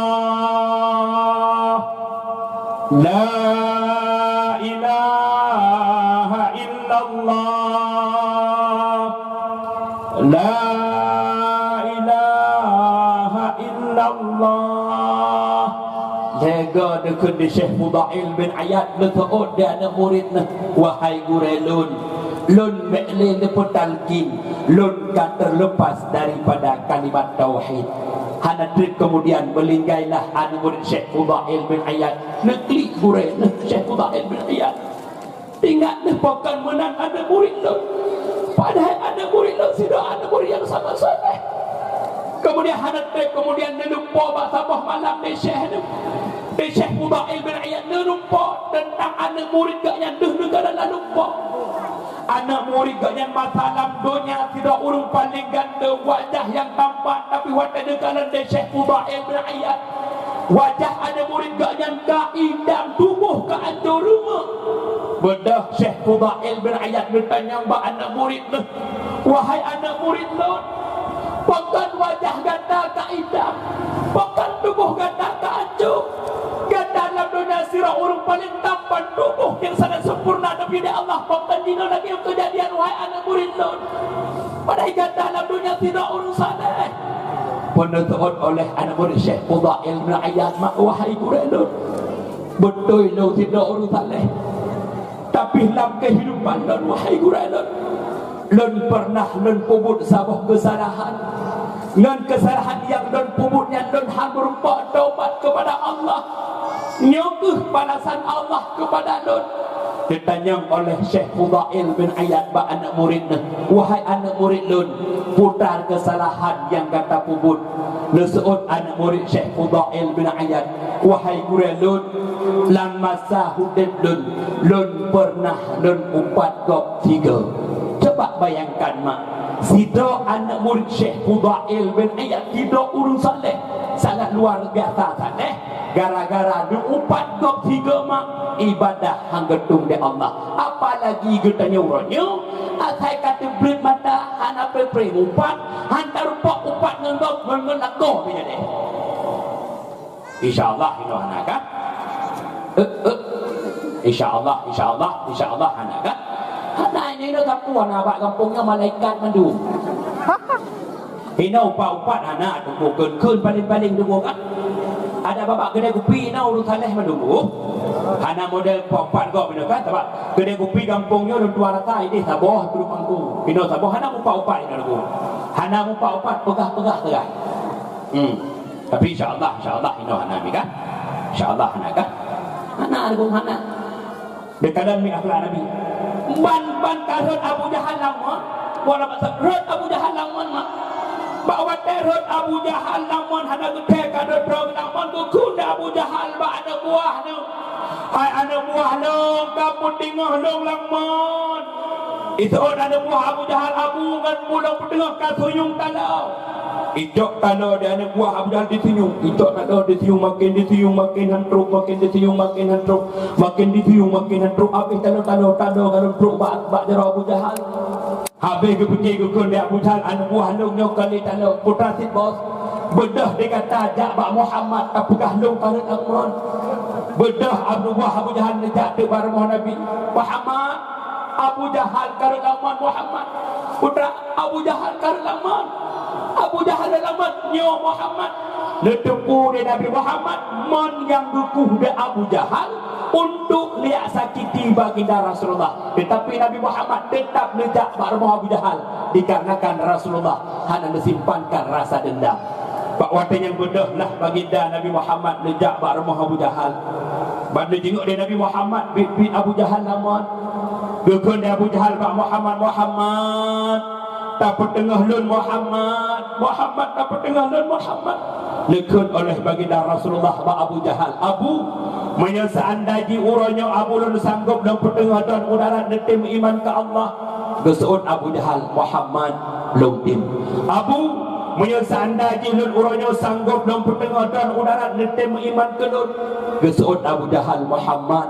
La ilaha illallah. La ilaha illallah." Lhée goe neukheun di Syekh Fudail bin Iyad, neuseuôt di aneuk murit nyan, "Wahai gurée lôn, lôn bék lé neupeutalkin, lôn ka teurleupas daripada kalimat tauhid." Hana treb keumudian, meulinggailah aneuk murit Syekh Fudail bin Iyad, neuklik gurée nyan, Syekh Fudail bin Iyad. Ingat lé, pakon meunan aneuk murit lôn. Padahai aneuk murit lôn sidroe aneuk murit nyang sangat saleh. Keumudian hana treb keumudian neulumpoe bak saboh malam di Syekh nyan. Di Syekh Fudail bin Iyad neulumpoe teuntang aneuk murit gobnyan deuh neukalon lam lumpoe. Aneuk murit gobnyan masa lam donya sidroe ureuëng paleng ganteng, wajah nyang tampan, tapi watée neukalon di Syekh Fudail bin Iyad, wajah aneuk murit gobnyan ka idang, tuboh ka ancô reumeuek. Beudôh Syekh Fudail bin Iyad neutanyong bak aneuk murit nyan, "Wahai aneuk murit lôn, pakon wajah gata ka idang? Pakon tuboh gata ka ancô? Gata lam donya sidroe ureuëng paleng tampan, tuboh nyang sangat sempurna neubri lé Allah. Pakon jinoe lagée nyoe keujadian, wahai aneuk murit lôn? Padahai gata lam donya sidroe ureuëng saleh." Peuneuseuôt oleh aneuk murit Syekh Fudail bin Iyad, "Mak, wahai gurée lôn, beutôi lôn sidroe ureuëng saleh. Tapi lam keuhidupan lôn, wahai gurée lôn, lôn peureunah lôn peubuet saboh keusalahan. Ngon keusalahan nyang lôn peubuet nyan, lôn hana meurumpok taubat keupada Allah. Nyoe kheueh balasan Allah keupada lôn." Geutanyong oleh Syekh Fudail bin Iyad bak aneuk murit nyan, "Wahai aneuk murit lôn, peue teuma keusalahan nyang gata peubuet?" Neuseuôt aneuk murit Syekh Fudail bin Iyad, "Wahai gurée lôn, lam masa udeb lôn, lôn peureunah lôn upat gob sigoe." Coba bayangkan, mak, sidroe aneuk murit Syekh Fudail bin Iyad, sidroe ureuëng saleh, sangat luar biasa saleh. Gara-gara neuupat gob sigoe, mak, ibadah han geutueng lé Allah. Apalagi geutanyoe uroe nyoe, asai ka teubleuet mata, hana preh-preh upat, han tarumpok upat ngon gob, ngon, ngon lakoe pih jadi. Insya Allah, inoe hana kan? Eh, eh. Insya Allah, insya Allah, insya Allah, hana kan? Hana, inoe sapeue hana, bak gampông nyoe malaikat mandum. Inoe upat-upat hana, tunggu kheun-kheun paléng-paléng tunggu kan? Adak bak keudè kupi inoe ureuëng saleh mandum. Hana model upat-upat gob inoe kan? Sabab keudè kupi gampông nyoe lôn tuan rasa ideh saboh puluh mangku. Inoe saboh hana mupat-upat inoe tunggu. Hana mupat-upat, peugah-peugah sagai. Hmm. Tapi insya Allah, insya Allah, inoe hana mi kan? Insya Allah hana kan? Hana, tunggu hana. Deukalon mi akhlak Nabi. Ban, ban ka rhot Abu Jahal lam mon. Wala masa rhot Abu Jahal lam mon, mak. Bak watée rhot Abu Jahal lam mon, hana geuthée ka rhot droe lam mon, geukheun lé Abu Jahal bak aneuk buah nyoe, "Hai aneuk buah lôn, ka peuteungoh lôn lam mon." Iseuôt aneuk buah Abu Jahal, "Abu, ngon peue lôn peuteungoh, ka sunyueng taloe." Icok taloe di aneuk buah Abu Jahal, disunyueng. Icok taloe, disunyueng, maken disunyueng, maken han trok, maken disunyueng, maken han trok, maken disunyueng, maken han trok. Habéh taloe, taloe, taloe ka lheueh trok bak, bak jaroe Abu Jahal. Habéh geupike geukheun lé Abu Jahal, "Aneuk buah lôn nyoe ka lheueh taloe, peue teuma cit, Bos?" "Beudôh di gata jak bak Muhammad, tapeugah lôn ka rhot lam mon." Beudôh aneuk buah Abu Jahal neujak teuk bak rumoh Nabi. "Muhammad, Abu Jahal ka rhot lam mon, Muhammad." Putra Abu Jahal ka rhot lam mon. Abu Jahal rhot lam mon, "Nyoe Muhammad." Neuteupeue lé Nabi Muhammad mon nyang geukueh lé Abu Jahal untuk liak sakiti baginda Rasulullah. Teutapi Nabi Muhammad teutap neujak bak rumoh Abu Jahal dikarenakan Rasulullah hana neusimpankan rasa dendam. Bak watée nyan beudôh lah baginda Nabi Muhammad neujak bak rumoh Abu Jahal. Ban neujingok lé Nabi Muhammad biet-biet Abu Jahal lam mon. Geukheun lé Abu Jahal bak Muhammad, "Muhammad, tapeuteungoh lôn, Muhammad. Muhammad, tapeuteungoh lôn, Muhammad." Neukheun oleh baginda Rasulullah bak Abu Jahal, "Abu, meunyoe seandai jih uroe nyoe Abu lôn sanggob lôn peuteungoh droen u darat neutem iman keu Allah," geuseuôt Abu Jahal, "Muhammad, lôn tem." "Abu, meunyoe seandai jih lôn uroe nyoe sanggob lôn peuteungoh droen u darat neutem iman keu lôn," geuseuôt Abu Jahal, "Muhammad,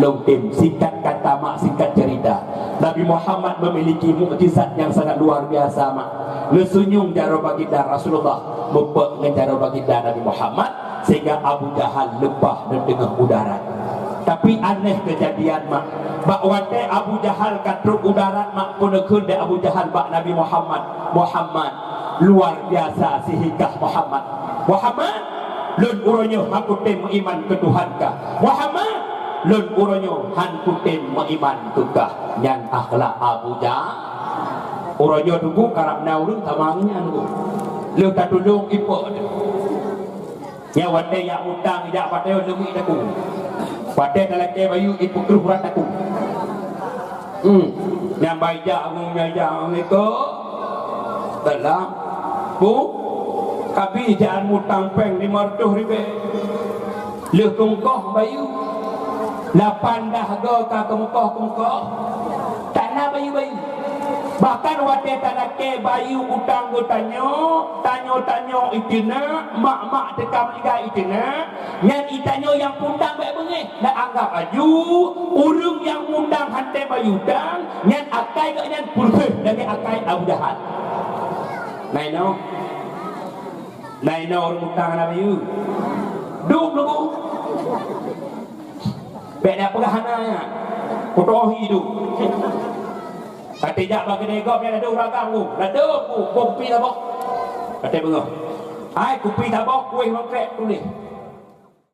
lôn tem." Singkat kata mak, singkat cerita, Nabi Muhammad memiliki mukjizat nyang sangat luar biasa mak. Neusunyueng jaroe baginda Rasulullah, mupok ngon jaroe baginda Nabi Muhammad, sehingga Abu Jahal leupah neuteungoh u darat. Tapi aneh keujadian mak, bak watée Abu Jahal ka trok u darat mak, peue neukheun lé Abu Jahal bak Nabi Muhammad, "Muhammad, luar biasa sihingkah Muhammad. Muhammad, lôn uroe nyoe han kutem meuiman keu Tuhan kah. Muhammad, lôn uroe nyoe han kutem meuiman keu kah." Nyan akhlak Abu Jahal. Uroe nyoe teungku karab na ureuëng sama ngon nyan teungku. Lheueh tatulông ipok teuh. Nyan watée jak mutang jak patéh leumiek takue. Watée talakée bayeue ipeukreuh urat takue. Hmm. Nyan bai jak ngon nyan jak ngon iko. Dalam bu kabi jaan mutang péng lima ratus ribée. Lheueh teungkoh bayeue, lapan dah go ka keumeukoh-keumeukoh, tak na bayeue-bayeue. Bahkan watée talakée bayeue utang geutanyoe, tanyoe-tanyoe iteunak, mak-mak teuka meuligai iteunak, nyan itanyoe nyang pundang bék beungéh. Dan anggap aju, ureuëng nyang mundang hantée bayeue utang, nyan akai geuh nyan pulseh lagée akai Abu Jahal. Nah inoe. Nah inoe ureuëng utang hana bayeue. Duek leubu. Bék na peugah hana nyan. Kutohi tu. Kata jak bak keude gob nyan ladôm ragam tu. Ladôm tu, boh kupi saboh. Kata beungoh. Hai kupi saboh kueh mangkrek tuléh.